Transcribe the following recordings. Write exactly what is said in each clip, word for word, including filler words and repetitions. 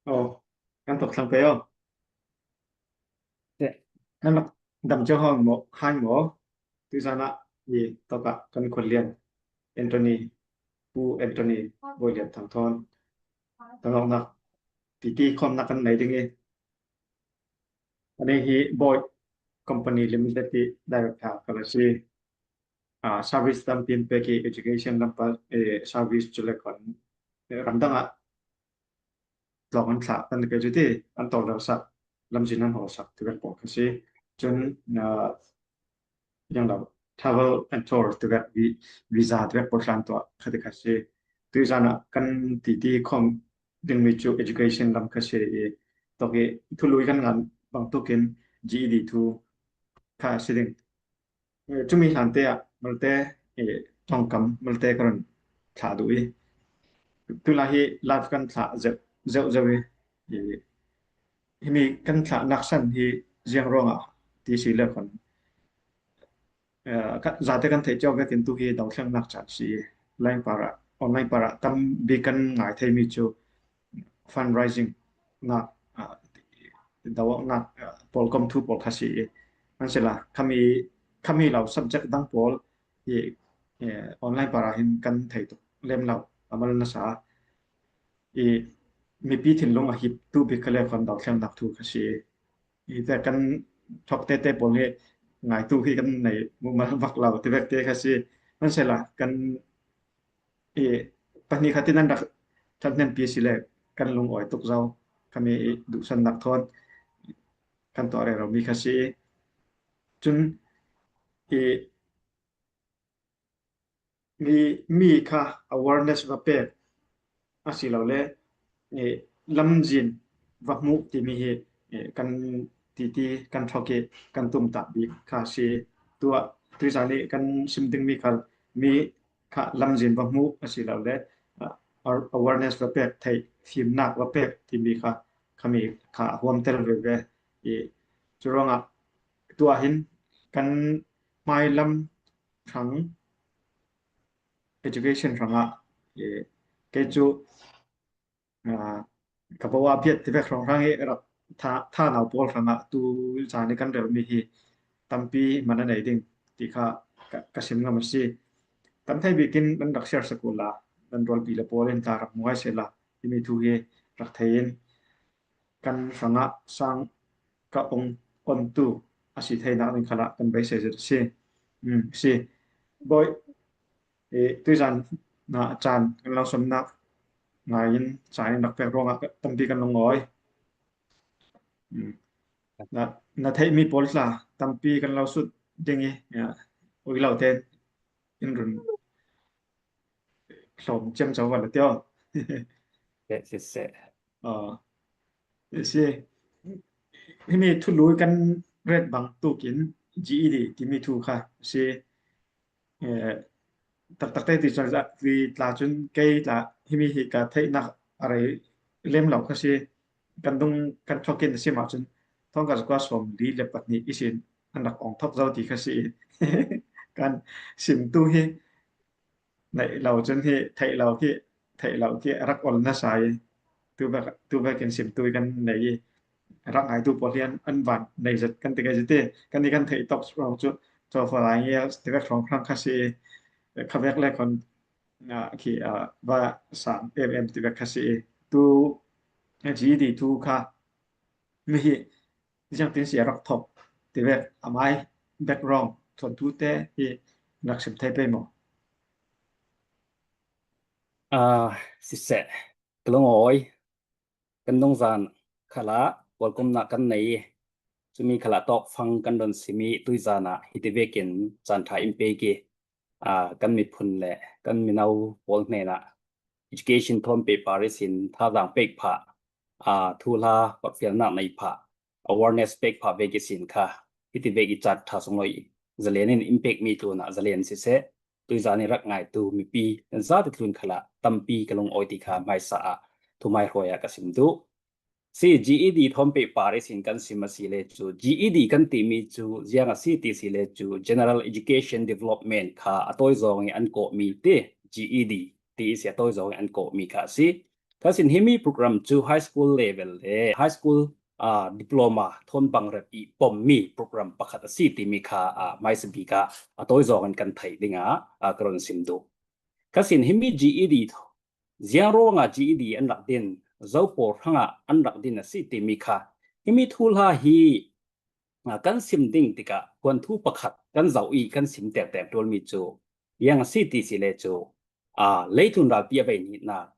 Oh, kan tok thlang pe oh. Te, nan lak dam cio hong mo, hai mo. Tuizan ah i tok ah kan khun lian. Anthony, Pu Anthony, Boy Lian Thang Thon. Tangok nak, titi khom nak kan nei ding i. Ani hi Boy Company Limited i director ka la si. Ah, service lam pin pe ki education lam pa, eh, service cu le kon, eh, ramdang ah tlawng an thlah kan ke cu ti an tawlrelsak, lamzin an hawlsak ti vek pawl kha si. Cun, ah, yang lo travel and tour ti vek, vi-, visa ti vek pawl hlan tuah kha ti kha si. Tuizan ah kan titi khom dingmi cu education lam kha si i, tok i thului kan ngan bang tukin G E D thu kha si ding. Eh, cumi hlante ah malte, eh, ṭongkam malte ka run thlah duh i, tu lai hi live kan thlah zeuh, zeuh, zeuh i, eh, himi kan thlahnak san hi ziang ruangah ti si le khon, eh, ka, zate kan theih cio vekin tu hi dothlennak caan si i, online par ah, online par ah tam bik kan ngai theimi cu fundraising nak, ah, doawknak, ah, pawlkom thu pawl kha si i, an si la, khami, khami lo subject dang pawl hi, eh, online par ah hin kan thei tuk lem lo, a mal nasa i, mipi thinlung a hip tu bik kha le khon dothlennak thu kha si i, i te kan thok tete pawl hi ngaitu hi kan nei mumal bak lo ti vek te kha si, an si la, kan i pahnih khat in an rak ṭhathnempi si le kan lungawi tuk zo, khami i duhsannak thawn kan tuah rero mi kha si i, cun i mi, mi kha awareness va pek a si lo le, eh, lamzin va hmuh timi hi, eh, kan titi kan thok i kan tumtah bik kha si. Tuah tuizan i kan sim dingmi kha mi kha lamzin va hmuh a si lo le, ah, awareness va pek, theih fimnak va pek timi kha, khami kha a huamter veve i, cu ruangah tuah hin kan hmailam hrang, education hrangah, eh, kei cu, ah, ka bawa biat ti vek hrawnghrang i rak tha, tha nau pawl hrangah tu zan i kan relmi hi tampi man a nei ding ti kha ka, ka sim ngam a si. Tam thei bikin nan rak share sak uhla, nan rualpi le pawl in tla rak hmuai sehla, himi thu hi rak thei in kan hrangah sang ka ong ontu a si theinak ding khalah kan beisei zet a si. Um, si. Bawi, eh, tuizan na caan kan lo somnak ngai in caan in rak pek ruangah tampi kan lo ngawi. Um, na, na theihmi pawl tla tampi kan lo sut ding i, ya, ui lo ten in run hlawm ciamco va la tio. Siseh. Ah, si. Himi thului kan ret bang tukin G E D timi thu kha si. Eh, taktak te ti cun, ti tla cun kei tla himi hi ka theihnak a rei lem lo kha si. Kan dung kan thawkin a si mah cun thawngka zakua sawm li le pahnih ihsin an rak ong thok zo ti kha si i kan simtu hi neih lo cun hi, theih lo hi, theih lo hi a rak ol nasa i, tu vek, tu vekin simtu i kan nei i, a rak ngaitu pawl hi an, an van nei zet kan ti kei zite, kan i kan theih tok ruang cu, cawfa lai ngial ti vek hrawnghrang kha si i, kha vek le khon, ah, khi, ah, va sang em em ti vek kha si i, tu G E D thu kha mi hi ziangtin si a rak thok ti vek, a mai background thawnthu te hi rak sim thei pei maw? Ah, siseh, ka lungawi, kan nungzan khalah pawlkomnak kan nei i, cumi khalah tawkfang kan run sim i, tuizan ah hiti vekin caan ṭha in pek i, ah, kan miphun le kan mino pawl hnenah education thawn pehpar ihsin thazaang pek phah, ah, thuhla forhfialnak nei phah, awareness pek phah vek ihsin kha hiti vek i caan ṭha sunglawi zalen in in pekmi tlunah zalen siseh, tuizan i rak ngaitu mipi zate tlun khalah tampi ka lungawi ti kha hmaisa ah thuhmai hruai ah ka sim duh. Si, G E D thawn pehpar ihsin kan sim a si le cu, G E D kan timi cu ziang a si ti si le cu, General Education Development kha a tawizawng i an kawhmi ti, G E D ti i si a tawizawng i an kawhmi kha a si. Kha sin himi program cu high school level le high school, aa, diploma thawn bangrep i pommi program pakhat a si timi kha, aa, hmaisa bik ah a tawi zawng in kan theih dingah, aa, ka run sim duh. Kha sin himi G E D thaw-, ziang ruangah G E D an rak din, zo pawl hrangah an rak din a si timi kha, himi thuhla hi, aa, kan sim ding tikah kuanthu pakhat kan zoh i kan sim terter ṭualmi cu ziang a si ti si le cu, aa, leitlun ralpi a vei hnihnak,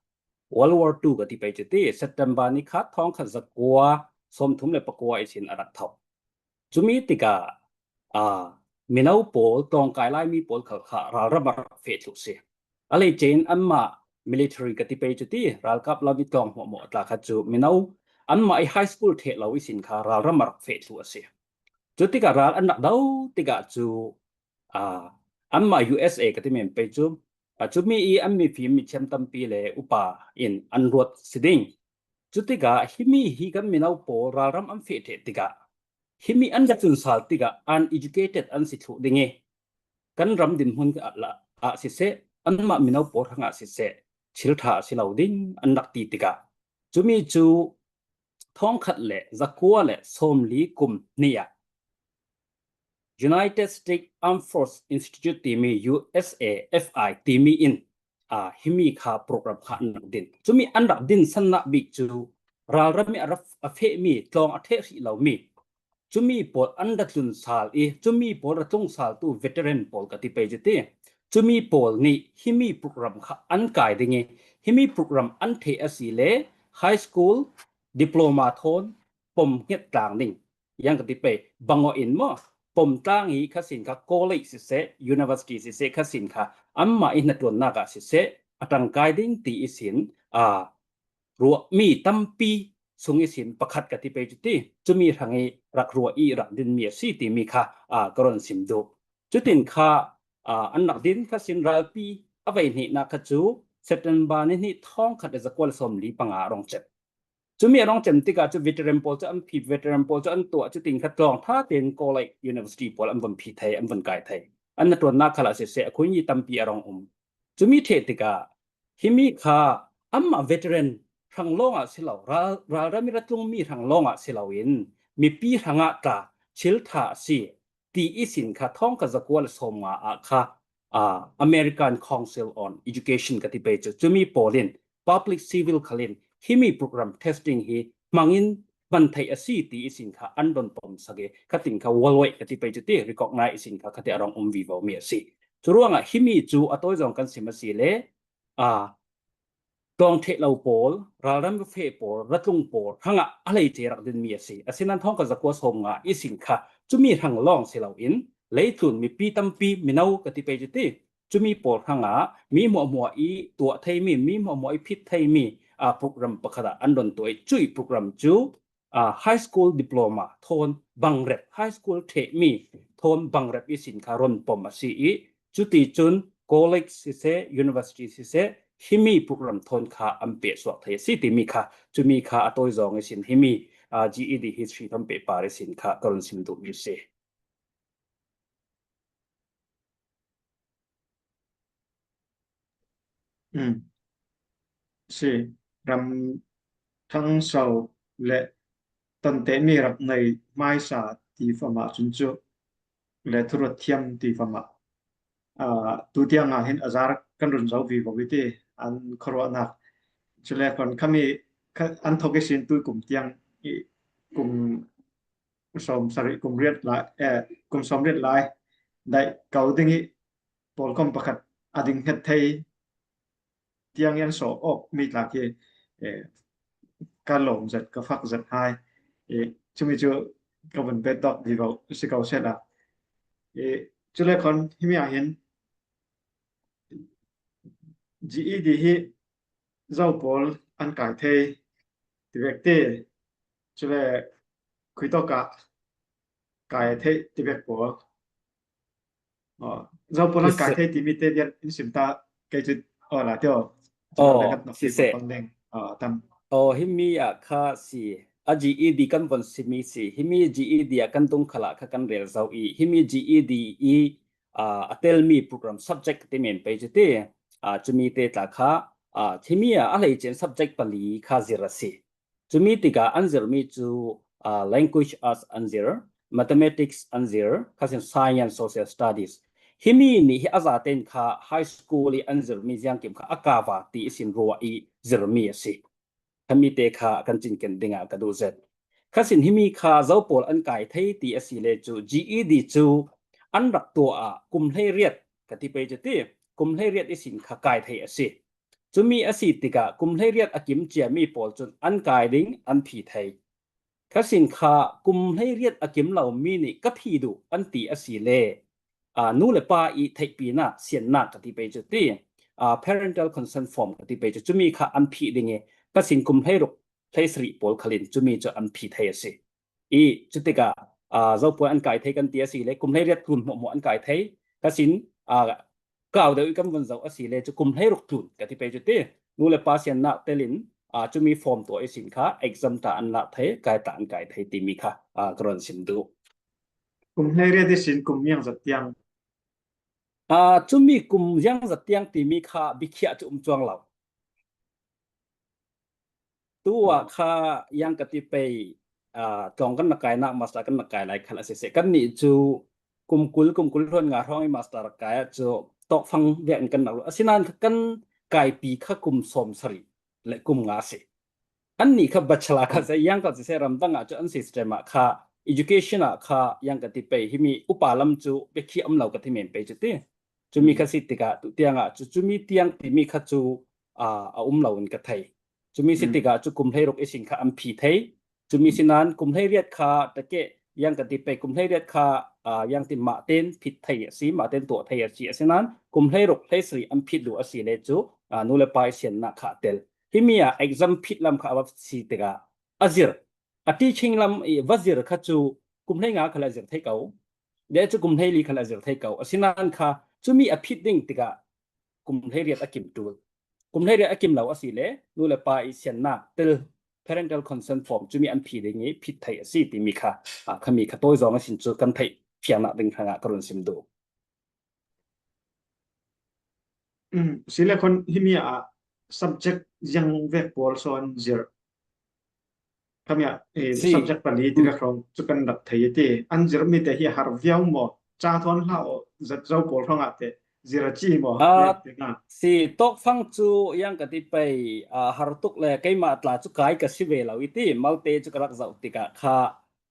World War Two ka ti pei cu ti, September ni khat thawngkhat zakua sawmthum le pakua ihsin a rak tho. Cumi tikah, aa, mino pawl, tlawngkai laimi pawl khal kha ralram a rak feh thluh si. A lei cein anmah military ka ti pei cu ti, ralkap lam i tlawng hmuahhmuah tla kha cu mino anmah i high school ṭheh lo ihsin kha ralram a rak feh thluh a si. Cu tikah ral an rak do tikah cu, aa, anmah U S A ka ti men pei cu, aa, cumi i an mifim mithiam tampi le upa in an ruat si ding. Cu tikah himi hi kan mino pawl ralram an feh ṭheh tikah, himi an rak tlun sal tikah uneducated an si thluh ding i, kan ram dinhmun ah, ah siseh, anmah mino pawl hrangah siseh, thil ṭha a si lo ding an rak ti tikah, cumi cu thawngkhat le zakua le sawmli kum hnih ah United States Armed Force Institute timi, U S A F I timi in, aa, himi kha program kha an rak din. Cumi an rak din sannak bik cu ralram i a rak, a fehmi, tlawng a ṭheh hrih lomi, cumi pawl an ra tlun sal i, cumi pawl ra tlung saltu veteran pawl ka ti pei cu ti. Cumi pawl nih himi program kha an kai ding i, himi program an ṭheh a si le high school diploma thawn pom hnget tlang ding. Ziang ka ti pei, bangawh in maw, pom tlang i kha sin kha college siseh, university siseh kha sin kha anmah i hnaṭuannak ah siseh a ṭangkai ding ti ihsin, aa, ruahmi tampi sung ihsin pakhat ka ti pei cu ti, cumi hrang i rak ruah i rak dinmi a si timi kha, aa, ka run sim duh. Cutin kha, aa, an rak din kha sin ralpi a vei hnihnak kha cu September ni hnih thawngkhat le zakua le sawmli panga a rung cem. Cumi a rung cem tikah cu veteran pawl cu an phit, veteran pawl cu an tuah, cutin kha tlawng ṭha tein college, university pawl an von phit thei, an von kai thei. An hnaṭuannak khal ah siseh, a khuni tampi a rung um. Cumi ṭheh tikah himi kha anmah veteran hrang lawngah si lo, ral, ralram i ra tlungmi hrang lawngah si loin mipi hrangah tla thil ṭha a si ti ihsin kha thawngkhat zakua le sawmnga ah kha, aa, American Council on Education ka ti pei cu, cumi pawl in public civil khal in himi program testing hi hmangin hman theih a si ti ihsin kha an run pom sak i, khatin kha worldwide ka ti pei cu ti, recognize ihsin kha khati a rung um vivo mi a si. Cu ruangah himi cu a tawi zong kan sim a si le, aa, tlawng ṭheh lo pawl, ralram feh pawl, ra tlung pawl hrangah a hleice rak dinmi a si. Asinain thawngkhat zakua sawmnga ihsin kha cumi hrang lawng si loin, leitlun mipi tampi, mino ka ti pei cu ti, cumi pawl hrangah mi hmuahhmuah i tuah theimi, mi hmuahhmuah i phit theimi, aa, program pakhat ah an run tuah i, cuih program cu, aa, high school diploma thawn bangrep, high school ṭhehmi thawn bangrep ihsin kha run pom a si i, cuticun college siseh, university siseh, himi program thawn kha an pehsuak thei a si timi kha, cumi kha a tawi zong ihsin himi, aa, G E D history thawn pehpar ihsin kha ka run sim duhmi a si. Um, si, ram ṭhangso le tante mi rak nei hmaisa ti famah cun cu le thuruat thiam ti famah, aa, tu tiang ah hin a zar kan run zo vivo i ti an khuaruahnak. Cule khuan khami kha an thok ihsin tu kum tiang i kum sawm sarih kum riat lai, eh, kum sawm riat lai daih ko ding i pawlkom pakhat a ding hnget thei tiang i an sawh awk mi tla khi, eh, ka lawm zet, ka fak zet hai. Eh, cumi cu ka vun bet dawk vivo si ko sehla. Eh, cule khuan himi ah hin G E D hi zo pawl an kai thei ti vek ti, cule khuitawk ah kai thei ti vek pawl. Aw, zo pawl an kai thei timi te vial in sim ta, kei cu, aw, la tio. Aw, si seh. Aw, tam. Aw, himi ah kha si, a G E D kan von simi si, himi G E D ah kan tung khalah kha kan rel zo i, himi G E D i, aa, a telmi program subject ti men pei cu ti, aa, cumi te tla kha, a, himi a, a hleice in subject pali kha zir a si. Cumi tikah an zirmi cu, a, language arts an zir, mathematics an zir, kha sin science, social studies. Himi nih hi a zaten kha high school i an zirmi ziangkim kha a kava ti i sin ruah i zirmi a si. Khami te kha kan cinken dingah ka duh zet. Kha sin himi kha zo pawl an kai thei ti a si le cu G E D cu an rak tuah ah kum hleiriat ka ti pei cu ti, kum hleiriat i sin kha kai thei a si. Cumi a si tikah kum hleiriat a kim ciami pawl cun an kai ding an phi thei. Kha sin kha kum hleiriat a kim lo mi nih ka phi duh an ti a si le, aa, nu le pa i theihpinak, siannak ka ti pei cu ti, aa, parental consent form ka ti pei cu cumi kha an phi ding i, kha sin kum hleiruk hleisarih pawl khalin cumi cu an phi thei a si. I cutikah, aa, zo pawl an kai thei kan ti a si le, kum hleiriat tlun hmuahhmuah an kai thei. Kha sin, aa, kau deuh i kan vun zoh a si le cu kum hleiruk tlun ka ti pei cu ti, nu le pa siannak telin, aa, cumi form tuah i sin kha exam ta an lak thei, kai ta an kai thei timi kha, aa, ka ron sim duh. Kum hleiriat i sin kum ziang zat tiang? Aa, cumi kum ziang zat tiang timi kha bikhiah cu um cuang lo. Tu ah kha yang ka ti pei, aa, tlawng kan na kainak master kan na kai lai khal a siseh, kan nih cu kum kul, kum kul hluan nga hrawng i master kai ah cu tawkfang vek in kan rak luh. Asinain kha kan kaipi kha kum sawm sarih le kum nga a si. Annih kha bachelor kha siseh, yang kha siseh, ramdang ah cu an system ah kha, education ah kha yang ka ti pei, himi upa lam cu biakhi a um lo ka ti men pei cu ti. Cumi kha si tikah tu tiang ah cu cumi tiang timi kha cu, aa, a um lo in ka thei. Cumi si tikah cu kum hleiruk i sin kha an phi thei. Cumi sinain kum hleiriat kha takeh yang ka ti pei, kum hleiriat kha, aa, yang ti mah ten phit thei a si, mah ten tuah thei a si. Asinain kum hleiruk hleisarih an phit duh a si le cu, aa, nu le pa i siannak kha a tel. Himi ah exam phit lam kha a va si tikah a zir. A teaching lam i va zir kha cu kum hleinga khal a zir thei ko. Le cu kum hleili khal a zir thei ko. Asinain kha cumi a phit ding tikah kum hleiriat a kim ṭul. Kum hleiriat a kim lo a si le, nu le pa i siannak tel, parental consent form cumi an phi ding i phit thei a si timi kha, aa, khami kha tawi zawng a sin cu kan theih fiangnak ding hrangah ka run sim duh. Um, si le khon himi ah subject ziang vek pawl so an zir? Khami ah, eh, si. Subject pali ti vek hrawng cu kan rak thei i ti. An zirmi te hi a har viau maw? Ca thawn hlah aw, zat zo pawl hrawng ah te zir a ci maw? Ah, si, tawkfang cu yang ka ti pei, ah, har tuk le keimah tla cu kai ka si ve lo i ti. Malte cu ka rak zoh tikah kha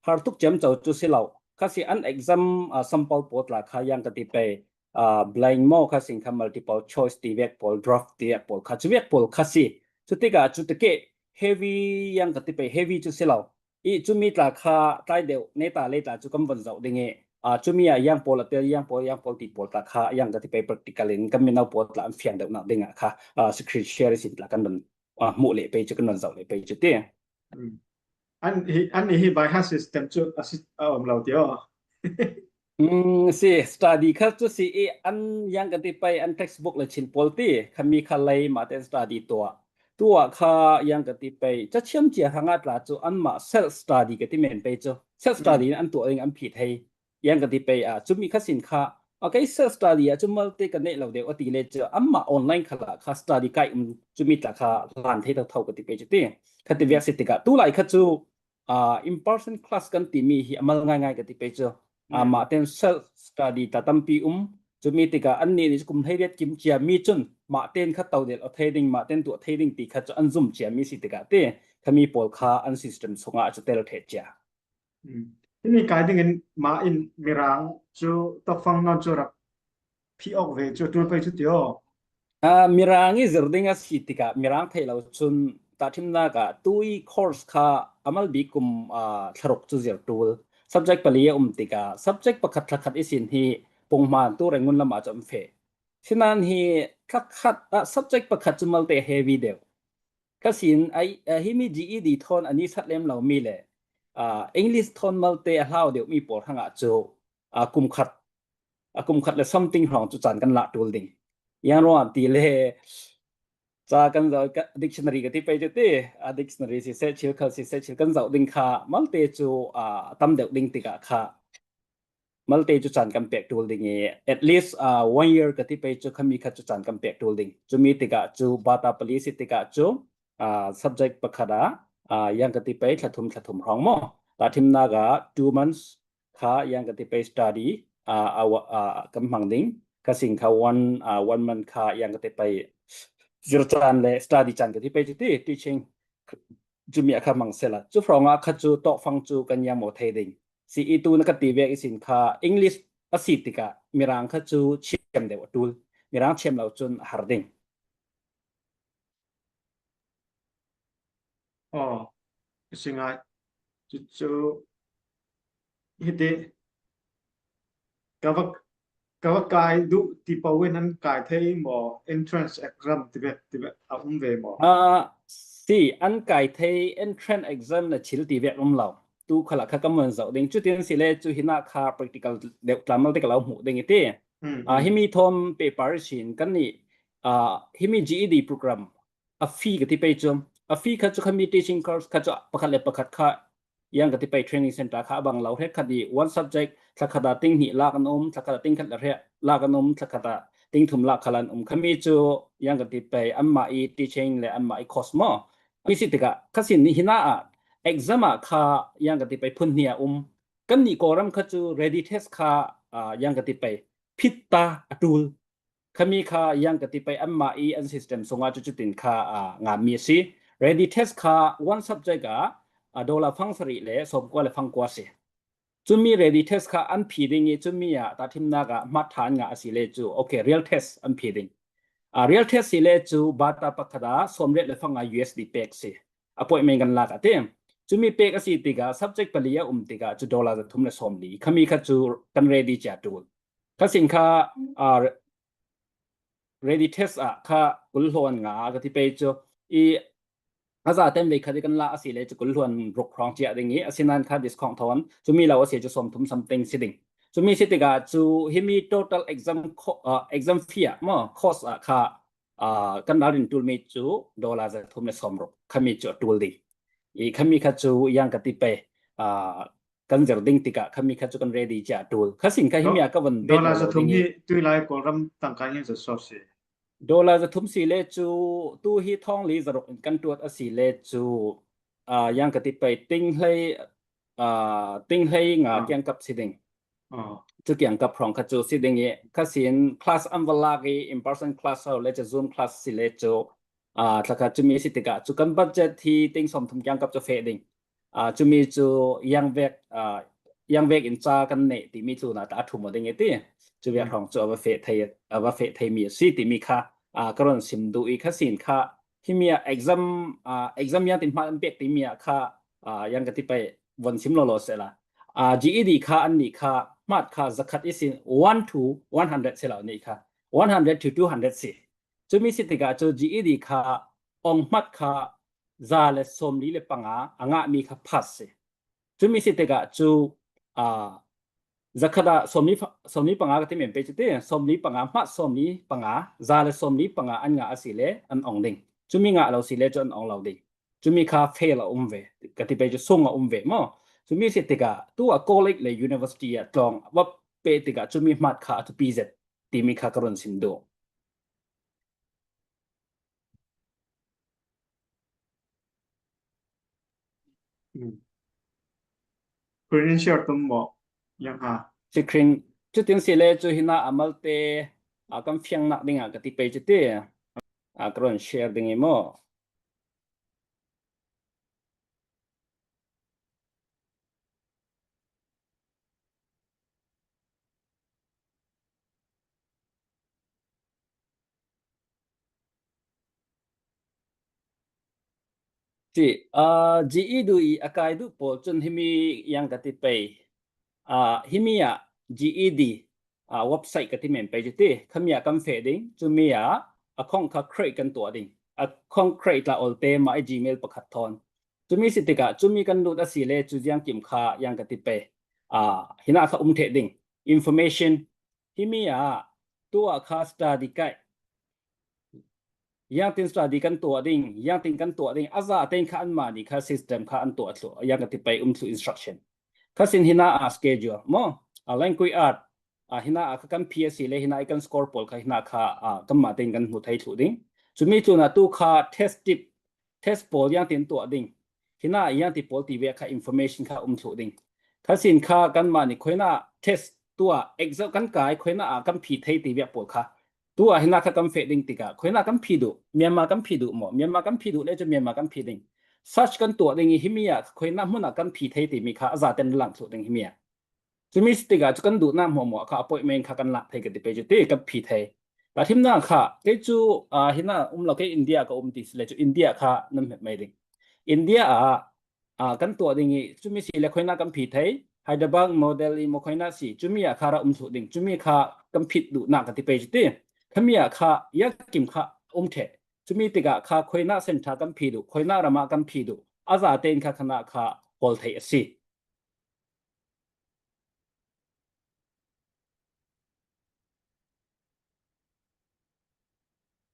har tuk ciamco cu si lo. Kha si an exam, ah, sample pawl tla kha yang ka ti pei, ah, blank maw kha sin kha multiple choice ti vek pawl, draft ti vek pawl kha, cu vek pawl kha si. Cu tikah cu takeh heavy yang ka ti pei, heavy cu si lo. I cumi tla kha tlai deuh, neta le tla cu kan von zoh ding i, aa, cumi ah yang pawl a tel, yang pawl, yang pawl ti pawl tla kha yang ka ti pei practical in kan mino pawl tla an fiang deuhnak ding ah kha, aa, screen share sin tla kan don, aa, hmuh leh pei cu kan don zoh leh pei cu ti. Mm. An hi, an hi by heart system cu a si, a om lo ti aw. Mm, si, study kha cu si i an yang ka ti pei an textbook le chin pawl ti, khami kha lei mah ten study tuah. Tuah kha yang ka ti pei, cathiam cia hrangah tla cu anmah self study ka ti men pei cu. Self study in an tuah ding an phi thei. Yang ka ti pei ah, cumi kha sin kha, a kei self study ah cu malte ka neih lo deuh a ti le cu, anmah online kha lah kha study kai um cumi tla kha hlan thei thotho ka ti pei cu ti. Kha ti viak si tikah, tu lai kha cu, aa, in-person class kan timi hi a mal ngaingai ka ti pei cu. Aa, mah ten self study ta tampi um. Cumi tikah annih nih cu kum hleiriat kim cia mi cun mah ten kha to delh aw thei ding, mah ten tuah thei ding ti kha cu an zum cia mi si tikah ti. Khami pawl kha an system chungah cu tel ṭheh cia. Mm. Himi kai dingin mah in Mirang cu tokfang nawn cu rak phi awk ve cu tul pei cu ti aw. Ah, Mirang i zir ding a si tikah Mirang theih lo cun tahṭhimnak ah tui course kha a mal bik kum, ah, thlaruk cu zir tul. Subject pali a um tikah subject pakhat thlakhat ihsin hi punghman tu Rangoon lam ah cu an feh. Sinan hi thlakhat ah subject pakhat cu malte heavy deuh. Kha sin, ai, ah, himi G E D thawn a ni sat lem lo mi le, ah, English thawn malte a hlau deuh mi pawl hrangah cu, ah, kum khat, a kum khat le something hrawng cu caan kan lah ṭul ding. Yang ruang ti le ca kan zoh, ka, dictionary ka ti pei cu ti, a dictionary si seh, chilkhal si seh, chil kan zoh ding kha malte cu, ah, a tam deuh ding tikah kha malte cu caan kan pek ṭul ding i, at least, ah, one year ka ti pei cu khami kha cu caan kan pek ṭul ding. Cumi tikah cu bata pali si tikah cu, ah, subject pakhat ah, ah, yang ka ti pei thla thum, thla thum hrawng maw? Tahṭhimnak ah two months kha yang ka ti pei study, ah, a wa-, ah, kan hmang ding. Kha sin kha one, ah, one month kha yang ka ti pei zir caan le study caan ka ti pei cu ti, teaching cumi a kha hmang sehla. Cu hrawngah kha cu tawkfang cu kan yang maw thei ding. Si i tu na ka ti vek ihsin kha English a si tikah Mirang kha cu thiam deuh a ṭul. Mirang thiam lo cun a har ding. Aw, a si ngai. Cucu hiti ka va, ka va kai duh ti paoh in an kai thei maw? Entrance exam ti vek, ti vek a um ve maw? Ah, si, an kai thei, entrance exam na thil ti vek um lo. Tu khalah kha kan vun zoh ding. Cutin si le cu hinah kha practical deuh tlamal te ka lo hmuh ding i ti. Ah, himi thawm paper sin kannih, ah, himi G E D program a fee ka ti pei cu, a fee kha cu khami teaching course kha cu pakhat le pakhat kha yang ka ti pei training center kha a bang lo hrekkhat i one subject thlakhat ah ting hnih lak an um, thlakhat ah ting khat le hrekkhat lak an um, thlakhat ah ting thum lak khal an um. Khami cu yang ka ti pei anmah i teaching le anmah i course maw? Khami si tikah kha sin ni hinah ah exam ah kha yang ka ti pei phun hnih a um. Kannih Kawlram kha cu ready test kha, ah, yang ka ti pei phit ta a ṭul. Khami kha yang ka ti pei anmah i an system sungah cucutin kha, ah, nganmi a si. Ready test kha one subject ah, ah, dollar fang sarih le sawmkua le fang kua si. Cumi ready test kha an phi ding i cumi ah tahṭhimnak ah hmat ṭha an ngah a si le cu, okay, real test an phi ding. Ah, real test si le cu bata pakhat ah sawmriat le fang a U S D pek si. Appointment kan lak a ti. Cumi pek a si tikah subject pali a um tikah cu dollar zathum le sawmli. Khami kha cu kan ready cia ṭul. Kha sin kha, ah, ready test ah kha kul hluan nga ka ti pei cu i a zaten vei khat i kan la a si le cu kul hluan ruk hrawng cia ding i a si nan kha discount thawn cumi lo a si cu sawmthum something si ding. Cumi si tikah cu himi total exam co-, ah, exam fee ah maw cost ah kha, ah, kan ral rin ṭulmi cu dollar zathum le sawmruk khami cu a ṭul ding. I khami kha cu yang ka ti pei, ah, kan zir ding tikah khami kha cu kan ready cia ṭul. Kha sin kha himi ah ka vun bet dollar zathum hi tui lai Kawlram tangka hin zat sawt si. Dollar zathum si le cu tu hi thawng li zaruk in kan ṭuat a si le cu, ah, yang ka ti pei ting hlei, ah, ting hlei nga kiangkap si ding. Cu kiangkap hrawng kha cu si ding i kha sin class an va lak i in person class ho le cu Zoom class si le cu, ah, thlakha cumi si tikah cu kan budget hi ting sawmthum kiangkap cu feh ding. Ah, cumi cu yang vek, ah, yang vek in ca kan neih timi tlunah tah a ṭhum aw ding i ti. Cu vek hrawng cu a va feh thei, a va feh theimi a si timi kha, ah, ka run sim duh i kha sin kha himi ah exam, ah, exam yang tin hmat an pek timi ah kha, ah, yang ka ti pei von sim lawlaw sehla. Ah, G E D kha annih kha hmat kha zakhat ihsin one to one hundred si lo nih kha. One hundred to two hundred si. Cumi si tikah cu G E D kha ong hmat kha za le sawmli le panga a ngahmi kha pass si. Cumi si tikah cu, ah, zakhat ah sawmli fa-, sawmli panga ka ti men pei cu ti, sawmli panga, hmat sawmli panga, za le sawmli panga an ngah a si le an ong ding. Cumi ngah lo si le cu an ong lo ding. Cumi kha fail a um ve, ka ti pei cu sung a um ve maw? Cumi si tikah tu a college le university ah tlawng va peh tikah cumi hmat kha a thupi zet timi kha ka run sim duh. Screen in share tum maw? Yang ha. Screen cutin si le cu hinah a malte a kan fiangnak dingah ka ti pei cu ti. A ka run share ding i maw? Ti, ah, G E D i a kai duh pawl cun himi yang ka ti pei. Ah, himi ah G E D, ah, website ka ti men pei cu ti. Khami ah kan feh ding. Cumi ah a khong kha create kan tuah ding. A khong create tla olte mah i Gmail pakhat thawn. Cumi si tikah cumi kan lut a si le cu ziang kim kha yang ka ti pei. Ah, hinah kha um theh ding. Information himi ah tu ah kha study kai. Yang tin study kan tuah ding, yang tin kan tuah ding, a za tein kha anmah nih kha system kha an tuah thluh, yang ka ti pei um thluh instruction. Kha sin hinah ah schedule maw? a, language art, a, hina a kha kan phi a si le hina i kan score pawl kha hina kha, a, kanmah tein kan hmu thei thluh ding. Cumi tlunah tu kha test tip, test pawl yang tin tuah ding. Hina yang ti pawl ti vek kha information kha um thluh ding. Kha sin kha kanmah ni khoina test tuah exam kan kai khoina a kan phi thei ti vek pawl kha. Tuah hina kha kan feh ding tikah khoina kan phi duh, Myanmar kan phi duh maw? Myanmar kan phi duh le cu Myanmar kan phi ding. Search kan tuah ding i himi ah khoina hmun ah kan phi thei timi kha a zaten lang thluh ding himi ah. Cumi si tikah cu kan duhnak hmuahhmuah kha appointment kha kan lak thei ka ti pei cu ti kan phi thei. Tahṭhimnak kha kei cu, aa, hina um lo, kei India ka um ti si le cu India kha nan hmet mai ding. India ah, aa, kan tuah ding i cumi si le khoina kan phi thei. Hyderabad model i maw khoina si cumi ah kha ra um thluh ding. Cumi kha kan phit duhnak ka ti pei cu ti. Khami ah kha ya kim kha um ṭheh. Cumi tikah kha khoina senṭha kan phi duh, khoina ram ah kan phi duh. A zaten kha khanah kha hawl thei a si.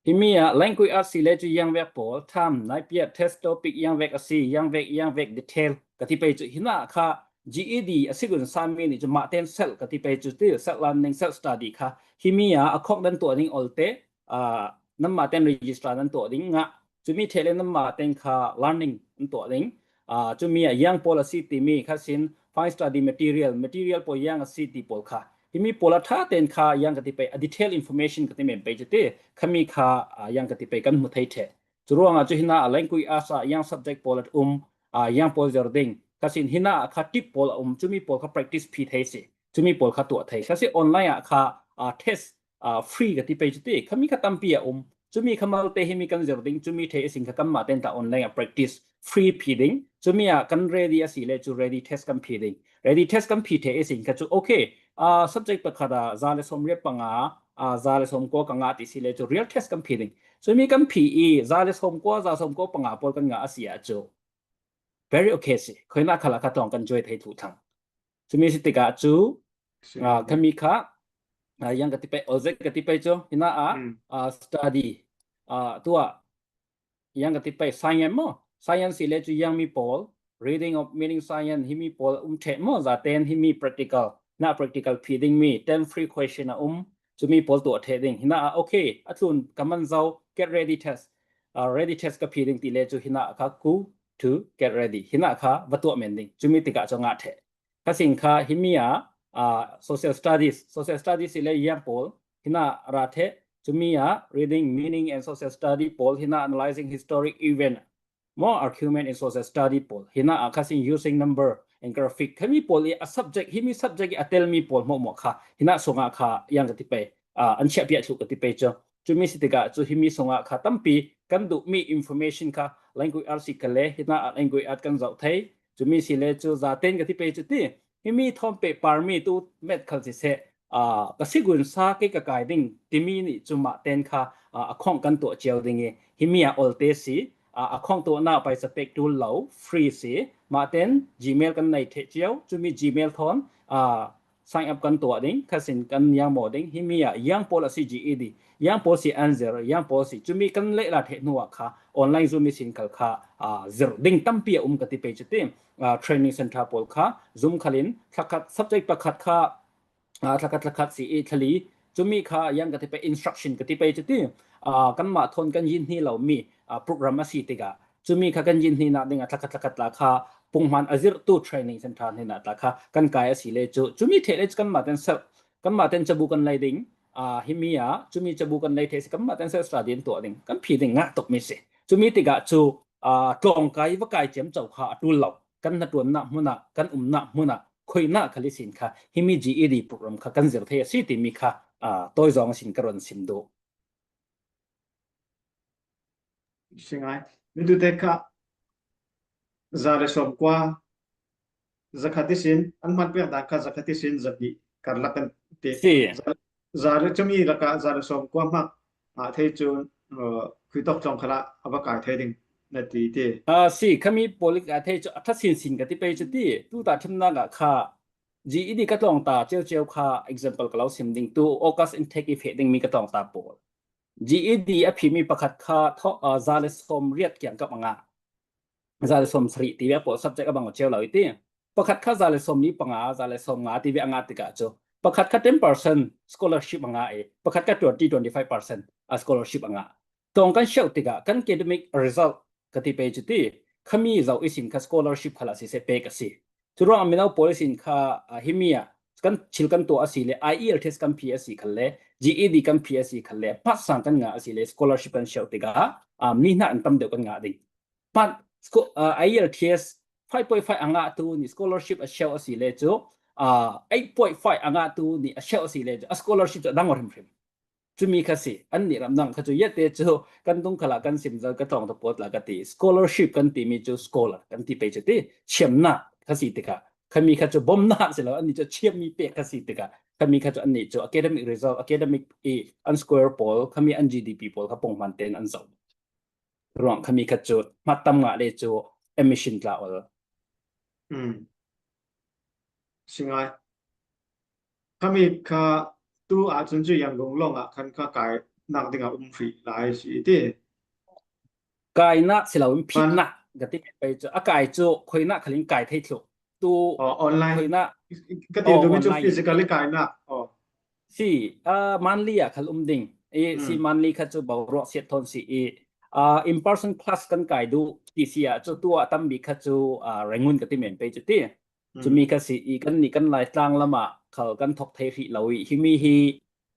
Himi ah language art si le cu yang vek pawl, tham, naipiat, test topic yang vek a si, yang vek, yang vek detail ka ti pei cu hina kha G E D a si gun sami nih cu mah ten self ka ti pei cu ti self learning, self study kha himi ah a khawng nan tuah ding olte, aa, nanmah ten registrar nan tuah ding ngah. Cumi ṭheh le nanmah ten kha learning an tuah ding. Aa, cumi ah yang pawl a si timi kha sin, find study material, material pawl yang a si ti pawl kha. Himi pawl a ṭha ten kha yang ka ti pei, a detail information ka ti men pei cu ti. Khami kha, aa, yang ka ti pei kan hmu thei ṭheh. Cu ruangah cu hina a language art ah yang subject pawl a um, aa, yang pawl zir ding. Kha sin hina ah kha tip pawl a um, cumi pawl kha practice phi thei si. Cumi pawl kha tuah thei. Kha si online ah kha, aa, test, aa, free ka ti pei cu ti. Khami kha tampi a um. Cumi kha malte himi kan zir ding. Cumi ṭheh ihsin kha kanmah ten ta online ah practice free phi ding. Cumi ah kan ready a si le cu ready test kan phi ding. Ready test kan phi ṭheh ihsin kha cu okay. Aa, subject pakhat ah za le sawmriat panga, aa, za le sawmkua ka ngah ti si le cu real test kan phi ding. Cumi kan phi i za le sawmkua, za sawmkua panga pawl kan ngah a si ah cu very okay si. Khoina khal ah kha tlawng kan cuai thei thluh thlang. Cumi si tikah cu, aa, khami kha, aa, yang ka ti pei, olzek ka ti pei cu, hina ah, aa, study, aa, tuah, yang ka ti pei, science maw? Science si le cu yang mi pawl, reading of meaning science, himi pawl um ṭheh maw? Zaten himi practical, na practical phi ding mi, ten free question a um, cumi pawl tuah ṭheh ding. Hina ah, okay, a tlun ka man zo, get ready test, aa, ready test ka phi ding ti le cu hina ah kha ku to get ready. Hina ah kha va tuah men ding. Cumi tikah cu ngah ṭheh. Kha sin kha himi ah, aa, social studies, social studies si le yang pawl, hina ra ṭheh, cumi ah reading, meaning and social study pawl, hina analyzing historic event, more argument in social study pawl, hina ah kha sin using number and graphic. Khami pawl i a subject, himi subject i a telmi pawl hmuahhmuah kha, hina sungah kha yang ka ti pei, aa, an chiahpiah thluh ka ti pei cu. Cumi si tikah cu himi sungah kha tampi kan duhmi information kha language art si ka le, hina ah language art kan zoh thei. Cumi si le cu zaten ka ti pei cu ti. Himi thawn pehpar mi tu met khal siseh, aa, ka si gun sa kei ka kai ding timi nih cu mah ten kha, aa, a khawng kan tuah cio ding i himi ah olte si, aa, a khawng tuahnak paisa pek ṭul lo, free si, mah ten Gmail kan nei ṭheh cio, cumi Gmail thawn, aa, sign up kan tuah ding, kha sin kan yang maw ding, himi ah yang pawl a si G E D, yang pawl si answer, yang pawl si, cumi kan lehla ṭheh hnu ah kha online Zoom ihsin khal kha, aa, zir ding tampi a um ka ti pei cu ti. Aa, training center pawl kha Zoom khal in thlakhat subject pakhat kha, aa, thlakhat thlakhat si i thlali, cumi kha yang ka ti pei, instruction ka ti pei cu ti. Aa, kanmah thawn kan yin hni lo mi, aa, program a si tikah cumi kha kan yin hninak ding a thlakhat thlakhat tla kha punghman a zirhtu training center hninak tla kha kan kai a si le cu, cumi ṭheh le cu kanmah ten self, kanmah ten cabu kan lei ding. Aa, himi ah cumi cabu kan lei ṭheh si, kanmah ten self study an tuah ding, kan phi ding ngah tukmi si. Cumi tikah cu, aa, tlawngkai va kai ciamco kha a ṭul lo. Kan hnaṭuannak hmun ah, kan umnak hmun ah, khoinak khal ihsin kha himi G E D program kha kan zir thei a si timi kha, aa, tawizawng ihsin ka run sim duh. Si ngai. Mitute kha za le sawmkua, zakhat ihsin, an hman pek dan kha zakhat ihsin zahnih karlak kan ti. Si. Za, za le cumi lakah za le sawmkua hmak ngah thei cun, aa, khuitawk tlawng khalah a va kai thei ding na ti ti. Aa, si, khami pawl i kai thei cu a ṭha sinsin ka ti pei cu ti. Tu tahṭhimnak ah kha G E D ka tlawngta ceuceu kha example ka lo sim ding tu, August intake i feh dingmi ka tlawngta pawl. G E D a phimi pakhat kha thaw, aa, za le sawmriat kiangkap a ngah. Za le sawmsarih ti ve pawl subject a bang aw ceu lo i ti. Pakhat kha za le sawm ni panga, za le sawm nga ti ve a ngah tikah cu, pakhat kha ten percent scholarship a ngah i, pakhat kha twenty, twenty five percent a scholarship a ngah. Tawng kan siauh tikah kan academic result ka ti pei cu ti, khami zo ihsin kha scholarship khalah siseh pek a si. Curuangah mino pawl ihsin kha, ah, himi ah kan thil kan tuah a si le, I E L T S kan phi a si khalle, G E D kan phi a si khalle, hmat sang kan ngah a si le, scholarship kan siauh tikah, ah, mi hna an tam deuh kan ngah ding. Hmat, sco-, ah, I E L T S five point five a ngahtu nih scholarship a siauh a si le cu, ah, eight point five a ngahtu nih a siauh a si le cu, a scholarship cu a dang aw hrimhrim. Cumi kha si, annih ramdang kha cu, yate cu kan tung khalah kan sim zo, ka tlawng ta pawl tla ka ti. Scholarship kan timi cu scholar kan ti pei cu ti, thiamnak kha si tikah, khami kha cu bomnak si lo, annih cu thiammi pek kha si tikah, khami kha cu annih cu academic result, academic i an score pawl, khami an G D P pawl kha pongman tein an zoh. Ruang khami kha cu hmat tam ngah le cu admission tla ol. Mm. Si ngai. Khami kha tu ahcun cu Yangon lawng ah khan kha kainak dingah um hrih lai si i ti. Kainak si loin phitnak ka ti pei cu, a kai cu khuinak khalin kai thei thluh. Tu online khuinak ka ti duhmi cu online. Physically kainak. Oh. Si, ah, monthly ah khal um ding. I si monthly kha cu boruak siat thawn si i, ah, in person class kan kai duh ti si ah cu tu ah tampi kha cu, ah, Rangoon ka ti men pei cu ti. Cumi kha si i, kan nih kan Laitlang lam ah khal kan thok thei hrih lo i, himi hi,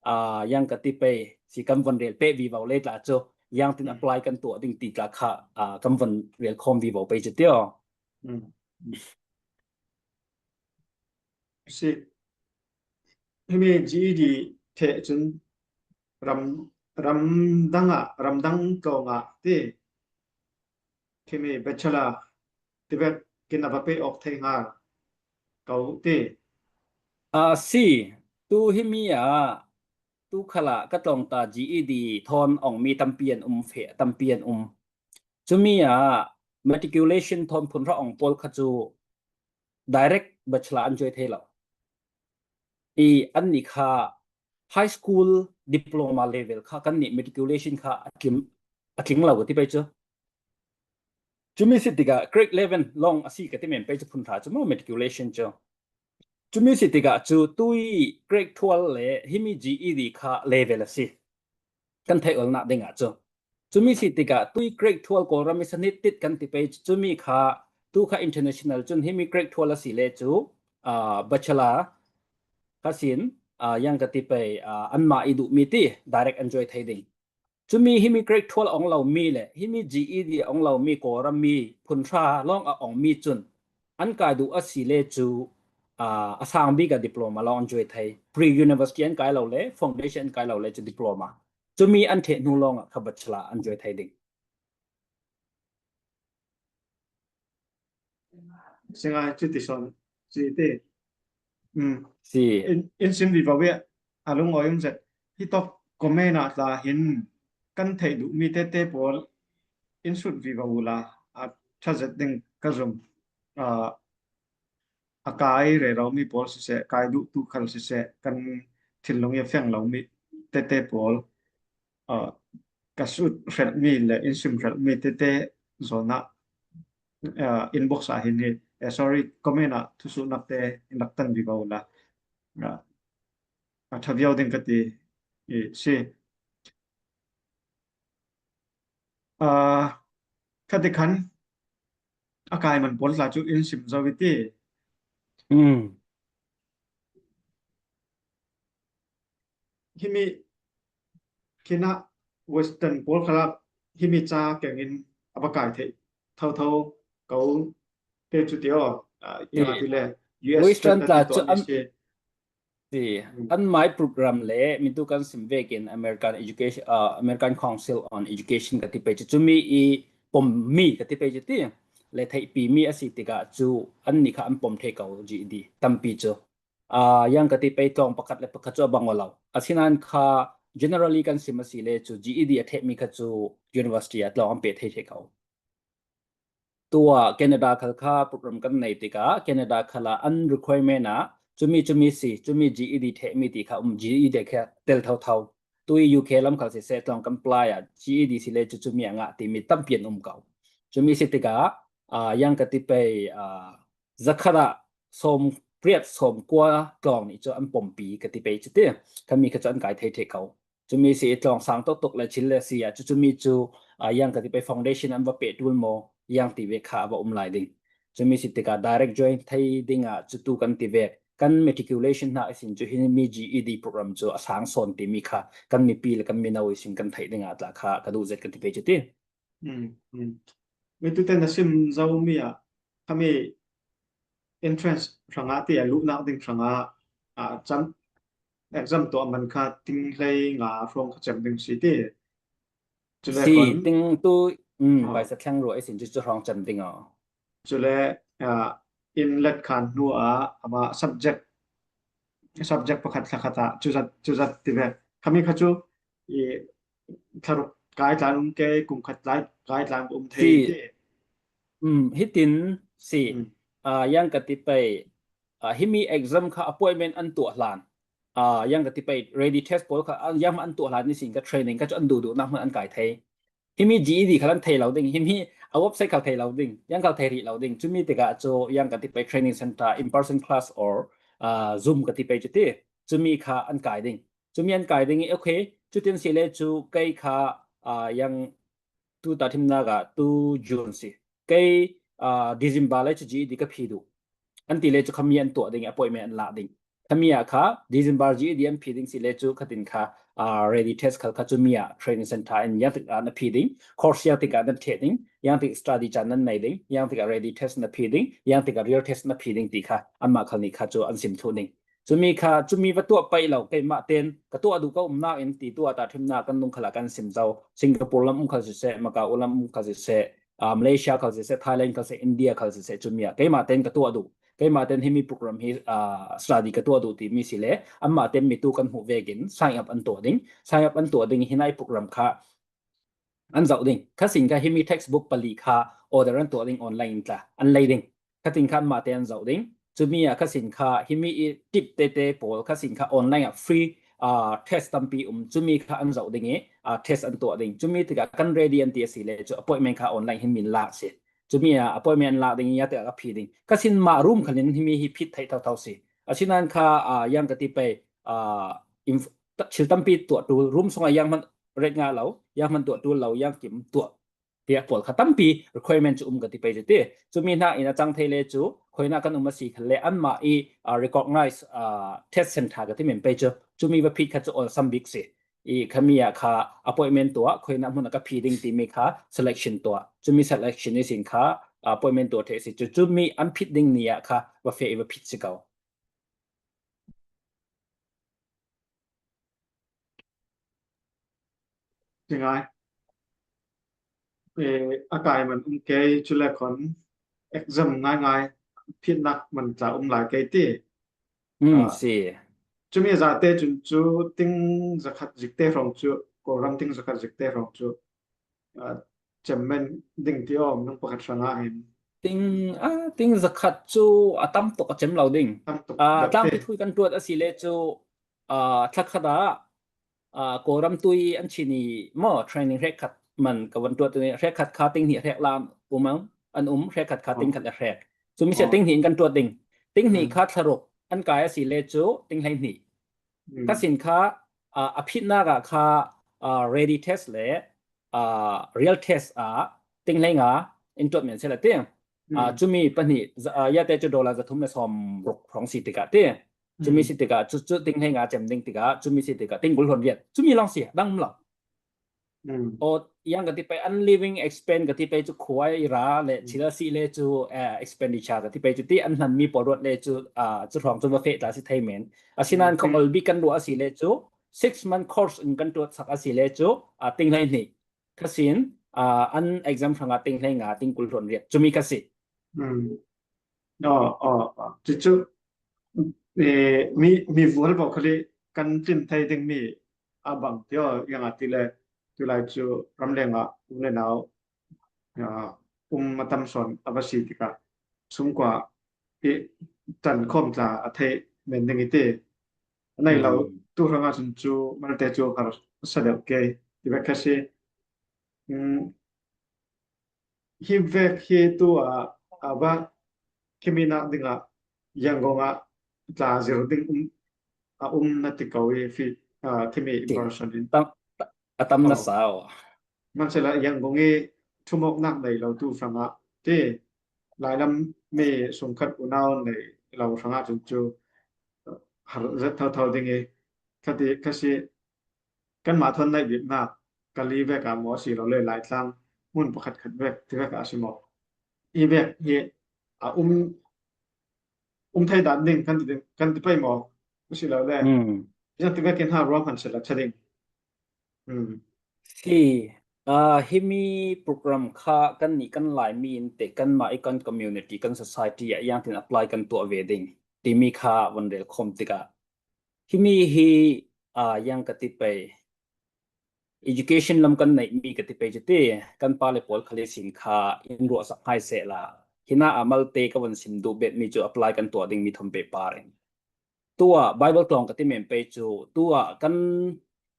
ah, yang ka ti pei si, kan von rel peh vivo le tla cu, yang tin apply kan tuah ding ti tla kha, ah, kan von rel khawm vivo pei cu ti aw. Si. Himi G E D theh cun ram, ramdang ah, ramdang tlawng ah ti, himi bachelor ti vekin a va pe awk thei hnga ko ti. A si. Tu himi ah, tu khalah ka tlawng ta G E D thawn ongmi tampi an um, feh tampi an um. Cumi ah matriculation thawn phun hra ong pawl kha cu direct bachelor an cuai thei lo. I annih kha high school diploma level kha kannih matriculation kha a tling, a tling lo ka ti pei cu. Cumi si tikah grade eleven lawng a si ka ti men pei cu phun hra cu maw matriculation cu. Cumi si tikah cu tui grade twelve le himi G E D kha level a si. Kan theih olnak dingah cu. Cumi si tikah tui grade twelve Kawlram i sanit tit kan ti pei cu, cumi kha tu kha international cun himi grade twelve a si le cu, ah, bachelor kha sin, ah, yang ka ti pei, ah, anmah i duhmi ti direct an cuai thei ding. Cumi himi grade twelve a ong lomi le himi G E D a ong lomi Kawlram mi phun hra lawng a ongmi cun an kai duh a si le cu, ah, a sang bik a diploma lawng an cuai thei. Pre-university an kai lo le foundation an kai lo le cu diploma. Cumi an theh hnu lawngah kha bachelor an cuai thei ding. Si ngai, cuti sawn si ti. Um. Si. In, in sim vivo ve a lungawi um zet. Hi tawk comment ah tla hin kan theih duhmi tete pawl in sut vivo ula a ṭha zet ding ka zum. Ah, a kai rero mi pawl siseh, kai duhtu khal siseh, kan thinlung i a fiang lo mi tete pawl, ah, ka sut hrelh mi le in sim hrelh mi tete zawn ah, ah, inbox ah hin hi, eh, sorry, comment ah thusuhnak te in rak tan vivo la, ah, a ṭha viau ding ka ti i si. Ah, khatikhan a kai man pawl tla cu in sim zo i ti. Mm. Himi khinah Western pawl khalah himi ca kengin a va kai theih thotho ko te cu ti aw. Ah, i ti le U S Western tla cu an si. An mai program le mintu kan sim vekin American Education, ah, American Council on Education ka ti pei cu, cumi i pommi ka ti pei cu ti le theihpi mi a si tikah cu annih kha an pom thei ko G E D tampi cu. Ah, yang ka ti pei tlawng pakhat le pakhat cu a bang aw lo. Asinain kha generally kan sim a si le cu G E D a thehmi kha cu university ah tlawng an peh thei thei ko. Tuah Canada khal kha program kan nei tikah Canada khalah an requirement ah cumi cumi si, cumi G E D thehmi ti kha um, G E D kha tel thotho. Tui U K lam khal siseh tlawng kan apply ah G E D si le cu cumi a ngah timi tampi an um ko. Cumi si tikah, ah, yang ka ti pei, ah, zakhat ah sawm riat sawm kua tlawng nih cu an pompi ka ti pei cu ti. Khami kha cu an kai thei ṭheh ko. Cumi si i tlawng sang tawk tawk le thil le si ah cu cumi cu, ah, yang ka ti pei foundation an va peh ṭul maw, yang ti ve kha a va um lai ding. Cumi si tikah direct join thei ding ah cu tu kan ti ve. Kan matriculation hna ihsin cu himi G E D program cu a sang sawn timi kha kan mipi le kan mino ihsin kan theih ding ah tla kha ka duh zet ka ti pei cu ti. Mm, mm. Mi tute na sim zomi ah khami entrance hrangah ti a luhnak ding hrangah, ah, cam exam tuah man kha ting hlei nga hrawng kha cem ding si ti. Cule si kon ting tu, mm, ah, paisa thleng ruah ihsin cu cu hrawng cem ding aw. Cule, ah, in let khan hnu ah amah subject, subject pakhat thlakhat ah cuzat, cuzat ti ve. Khami kha cu i thlaruk kai tlan um ke, kum khat lai kai tlan um thei si ti. Mm, hitin si. Mm. Ah, yang ka ti pei, ah, himi exam kha appointment an tuah hlan. Ah, yang ka ti pei ready test pawl kha, ah, yang an tuah hlan ihsin ka training kha cu an duhduh nak hmun an kai thei. Himi G E D khal an thei lo ding, himi a website khal thei lo ding, yang khal thei rih lo ding. Cumi tikah cu yang ka ti pei training center, in person class or, ah, Zoom ka ti pei cu ti. Cumi kha an kai ding. Cumi an kai ding i, okay, cutin si le cu kei kha, ah, yang tu tahṭhimnak ah tu June si. Kei, ah, December le cu G E D ka phi duh. An ti le cu khami an tuah ding, appointment an lak ding. Khami ah kha December G E D an phi ding si le cu khatin kha, ah, ready test khal kha cumi ah training center in yang tik ah na phi ding, course yang tik ah nan ṭheh ding, yang tik study caan nan nei ding, yang tik ah ready test na phi ding, yang tik ah real test na phi ding ti kha anmah khal nih kha cu an sim thluh ding. Cumi kha, cumi va tuah paih lo, keimah ten ka tuah duh ka umnak in ti tuah tahṭhimnak kan lung khal ah kan sim zo. Singapore lam um khal siseh, Macau lam um khal siseh, ah, Malaysia khal siseh, Thailand khal siseh, India khal siseh, cumi ah keimah ten ka tuah duh. Keimah ten himi program hi, ah, study ka tuah duh timi si le, anmah ten mi tu kan hmuh vekin sign up an tuah ding. Sign up an tuah ding hi nai program kha an zoh ding. Kha sin kha himi textbook pali kha order an tuah ding online in tla an lei ding. Khatin kha anmah te an zoh ding. Cumi ah kha sin kha himi i tip tete pawl kha sin kha online ah free, ah, test tampi um. Cumi kha an zoh ding i, ah, test an tuah ding. Cumi tikah kan ready an ti a si le cu appointment kha online hin min lak si. Cumi ah appointment an lak ding i, ya tikah ka phi ding. Kha sin mah room khalin himi hi phit theih thotho si. Asinain kha, ah, yang ka ti pei, ah, inf-, ta-, thil tampi tuah ṭul, room sungah yang hman ret ngah lo, yang hman tuah ṭul lo, yang kim tuah tiah pawl kha tampi requirement cu um ka ti pei cu ti. Cumi hna in a cang thei le cu, khuaina kan um a si khan le anmah i, ah, recognize, ah, test center ka ti men pei cu, cumi va phit kha cu awlsam bik si. I khami ah kha appointment tuah, khuaina hmun a ka phi ding timi kha selection tuah. Cumi selection ihsin kha appointment tuah ṭheh si cu, cumi an phit ding ni ah kha va feh i va phit si ko. Ti ngai. Eh, a kai man um kei, cule khon exam ngai ngai phitnak man tla um lai kei ti. Mm, ah, si. Cumi zate cun cu ting zakhat zikte hrawng cu, Kawlram ting zakhat zikte hrawng cu, ah, cem men ding ti awm nung pakhat hrangah hin. Ting, ah, ting zakhat cu a tam tuk a cem lo ding. Tam tuk ah, deuh tlangpi te. Thui kan tuat a si le cu, ah, thlakhat ah, ah, Kawlram tui an chin i maw training hrekkhat man ka van tuat i hrekkhat kha ting hnih hrek la um ang, an um hrekkhat kha ting khat a hrek. Cumi si ah, ting hnih in kan tuat ding. Ting hnih kha thlaruk an kai a si le cu ting hleihnih. Kha sin kha, ah, a phitnak ah kha, ah, ready test le, ah, real test ah ting hleinga in tuat men seh la ting. Ah, cumi pahnih, za-, ah, ya te cu dollar zathum le sawm ruk hrawng si tikah ti. Cumi si tikah, cu, cu ting hleinga cem ding tikah, cumi si tikah, ting kul hluan riat. Cumi lawng si, dang um lo. Mm. Aw, yang ka ti pei, an living expense ka ti pei cu khua i ra le, thil a si le cu, eh, expenditure ka ti pei cu ti, an hlanmi pawl ruat le cu, ah, cu hrawng cu va feh ta si thei men. Asinain kha olbi kan ruah a si le cu, six month course in kan tuat sak a si le cu, ah, ting hleihnih. Kha sin, ah, an exam hrangah ting hleinga, ting kul hluan riat. Cumi kha si. Mm. Aw, aw, aw. Cucu, eh, mi, mi vual pawl khal i kan tlin thei dingmi a bang ti aw, yang a ti le, tulai cu ramleng ah u le nau, ah, um a tam sawn a va si tikah, sungkua i ṭan khawm tla a theih men ding i ti. A nei lo, tu hrangah cun cu malte cu har sa deuh ke ti vek kha si. Mm, hi vek hi tu ah, a va khimi nak dingah Yangon ah tla zir ding um a um na ti ko i fi, ah, thimi in Ti. Version in. Tam, a tam na Oh. sao. Mansela Yangon i thumok nak nei lo tu hranga ti lailam mi sungkhat unau nei lo hranga chun chu har zet thau thau ding i khati khasi kan ma thon nei bik nak kali vek a mo si lo le lai tlang mun pakhat khat vek ti vek a si mo. I vek hi a um um thei dan ding kan ti ding, kan ti pai mo si lo le. Hmm. Yang ti vek in ha ruang han sela cha ding. Hmm. Si, ah, himi program kha kan ni kan lai mi in te kan ma i kan community kan society a yang tin apply kan tuah ve ding. Timi kha van rel khom tika. Himi hi, ah, yang ka ti pai. Education lam kan nei mi ka ti pai chu ti kan pa le pawl khali sin kha in ruah sak hai se la. Hina a mal te ka van sim du bet mi chu apply kan tuah ding mi thom pe pa reng. Tua Bible tlawng ka ti men pei chu tua kan,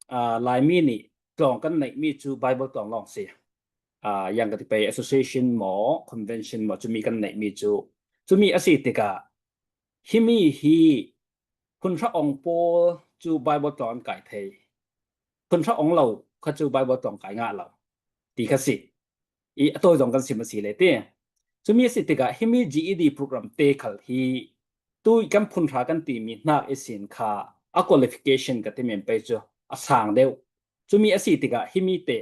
ah, lai mi ni tlawng kan nei mi chu Bible tlawng lawng si. Ah, yang ka ti pei association maw, convention maw, chu mi kan nei mi chu. Chu mi a si tika, hi mi hi phun hra ong pawl chu Bible tlawng an kai thei. Phun hra ong lo kha chu Bible tlawng kai ngah lo. Ti kha si. I a tawi zong kan sim a si le ti. Chu mi a si tika, hi mi G E D program te khal hi tui kan phun hra kan ti mi hnak i sin kha a qualification ka ti men pei chu a sang deuh. Chu mi a si tika, hi mi te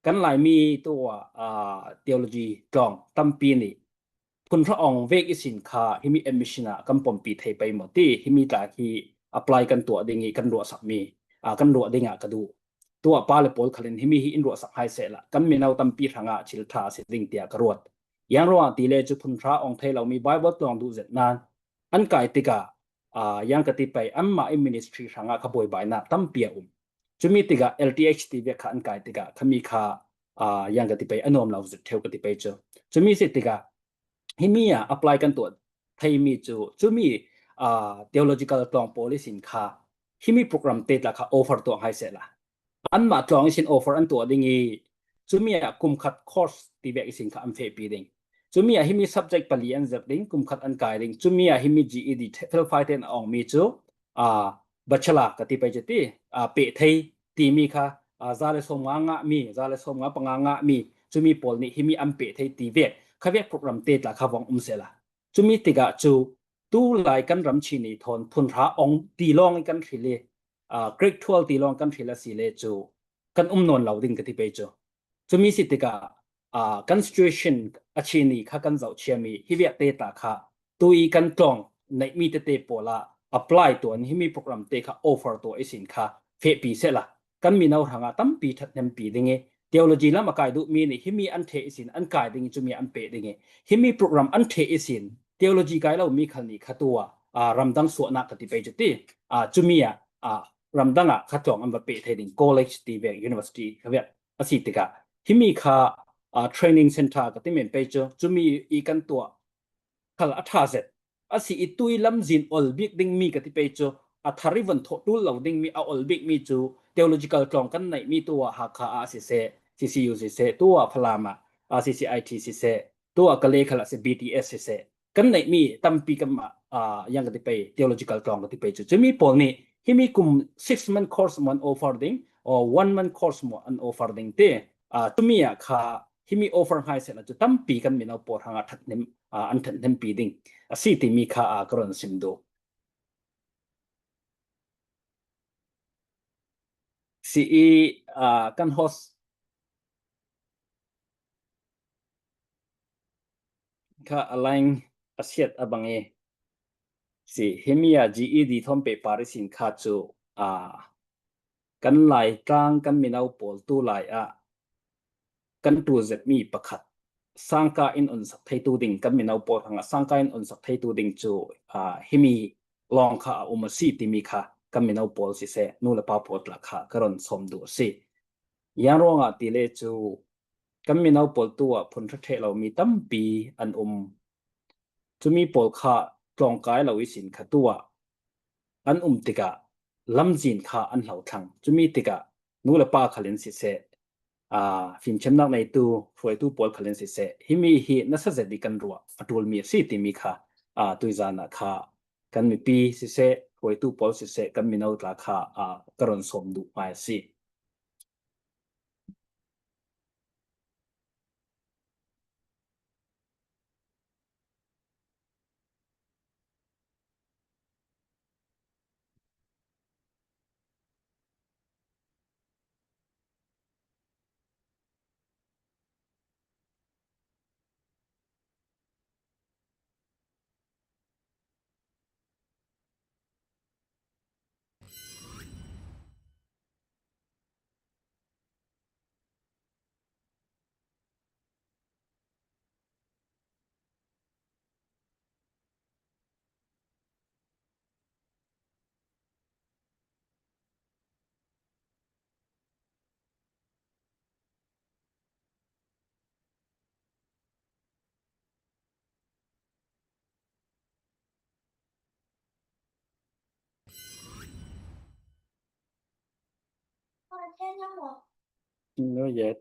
kan lai mi tua, ah, theology tlawng tampi ni phun hra ong vek i sin kha hi mi admission a kan pompi thei pei maw ti, hi mi tla hi apply kan tuah ding i kan ruah sak mi, ah, kan ruah ding a ka duh. Tua pa le pawl khalin hi mi hi in ruah sak hai se la, kan minau tampi hranga chil tha si ding tia ka ruat. Yang ruah ti le chu phun hra ong thei lo mi Bible tlawng duh zet nan an kai tika, ah, yang ka ti pei an ma i ministry hranga ka buai bai na tampi a um. Chu mi tika L T H ti vek kha an kai tika kha mi kha, ah, yang ka ti pei a nuam lo zet theu ka ti pei chu. Chu mi si tika hi mi a apply kan tuah thei mi chu, chu mi, ah, theological tlawng pawl i sin kha hi mi program te tla kha offer tuah hai se la. An ma tlawng i sin offer an tuah ding i chu mi a kum khat course ti vek i sin kha an feh pi ding. Chu mi a hi mi subject pali an zep ding, kum khat an kai ding. Chu mi a hi mi G E D te-, fel fai ten a ong mi chu, ah, bachelor ka ti pei chu ti, ah, peh thei ti mi kha, ah, za le sawm nga ngah mi, za le sawm nga panga ngah mi, chu mi pawl ni hi mi an peh thei ti vek. Kha vek program te tla kha vong um se la. Chu mi tika chu tu lai kan ram chi ni thawn phun hra ong ti lawng i kan hril i, ah, grade twelve ti lawng kan hril a si le chu kan um nawn lo ding ka ti pei chu. Chu mi si tika, ah, kan situation a chi ni kha kan zoh chia mi hi vek te tla kha tui kan tlawng nei mi te te pawl a apply tuah ni hi mi program te kha offer tuah i sin kha feh pi se la. Kan minau hranga tampi that hnem pi ding i theology lam a kai duh mi ni hi mi an theh i sin an kai ding i chu mi an peh ding i hi mi program an theh i sin theology kai lo mi khal ni kha tua, ah, ramdang suahnak ka ti pei chu ti, ah, chu mi a, ah, ramdang a kha tlawng an va peh thei ding college ti vek university kha vek a si tika hi mi kha, ah, training center ka ti men pei chu chu mi i kan tuah khal a tha zet a si i tui lamzin ol bik ding mi ka ti pei chu a thar i von thawh tul lo ding mi a ol bik mi chu theological tlawng kan nei mi tua Hakha a si se, C C U si se, tua Falam a, ah, C C I T si se, tua Kale khal a si B T S si se. Kan nei mi tampi kan ma, ah, yang ka ti pei theological tlawng ka ti pei chu. Chu mi pawl ni hi mi kum six month course maw an offer ding, or one month course maw an offer ding ti, ah, chu mi a kha hi mi offer hai se la chu tampi kan minau pawl hranga that hnem, ah, an that hnem pi ding a si ti mi kha, ah, ka ron sim duh. Si i, ah, kan host kha a line a siat a bang i si hi mi a G E D thawm peh par i sin kha chu, ah, kan lai tlang kan minau pawl tu lai ah kan tul zet mi pakhat sangka in unsak thei tu ding kan minau pawl hranga sangka in unsak thei tu ding chu, ah, hi mi lawng kha a um a si ti mi kha kan minau pawl si se, nu le pa pawl tla kha ka ron sawm duh a si. Yang ruangah ti le chu kan minau pawl tua phun hra theh lo mi tampi an um. Chu mi pawl kha tlawng kai lo i sin kha tua an um tika lamzin kha an hlo thlang. Chu mi tika nu le pa khalin si se, ah, fimchemnak neitu hruaitu pawl khalin si se, hi mi hi nasa zet i kan ruah a tul mi a si ti mi kha, a, tuizan ah kha kan mipi siseh, huaitu pawl siseh, kan mino tla kha, a, ka run sawm duh ngai a si. Not yet.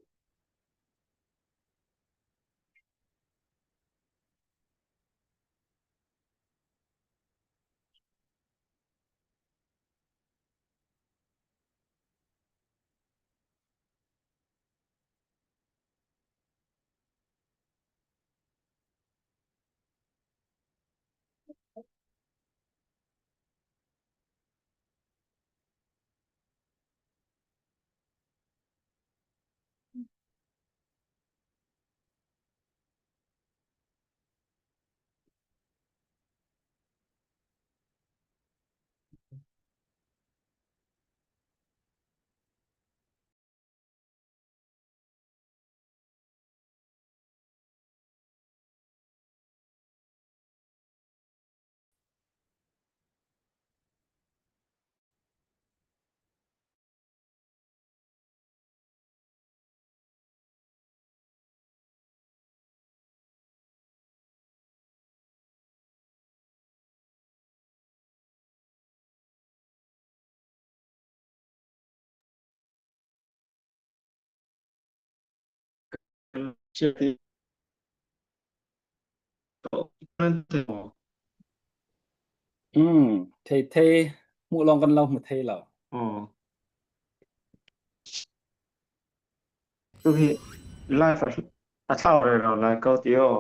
Thei thei, hmuh lawng kan lo hmu thei lo. Tu hi live a, a thlau rero lai ko ti aw.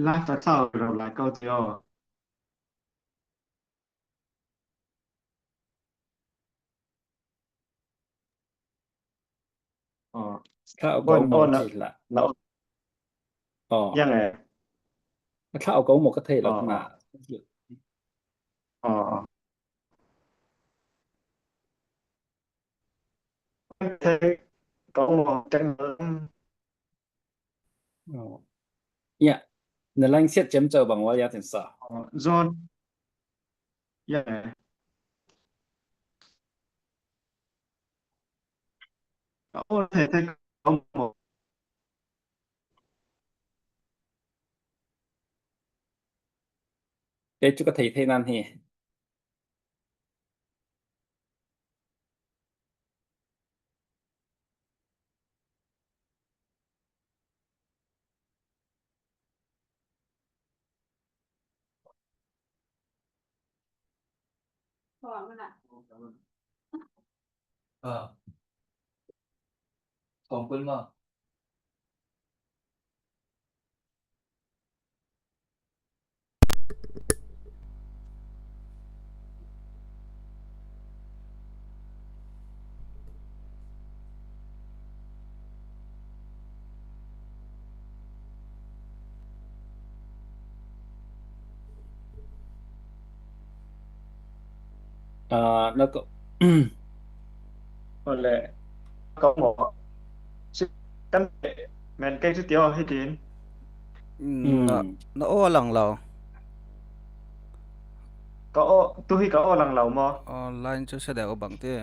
Live a thlau rero lai ko ti aw. Aw. Thlau ko maw thei hlah. Aw. Yang e. Thlau ko maw ka thei lo na. Aw. Thei ko maw teng. Ya, na lang siat cem cau bang wal ya tin sa. Zon. Ya. Ka aw thei thei ka aw maw. Kei cu ka thei thei nan hi. Ah, na ko. Ole. Ko mo. Si kan men kai tu tio hitin. Na, na o lang lo. Ka aw, tu hi ka aw lang lo maw? Online chu sa deu bang te.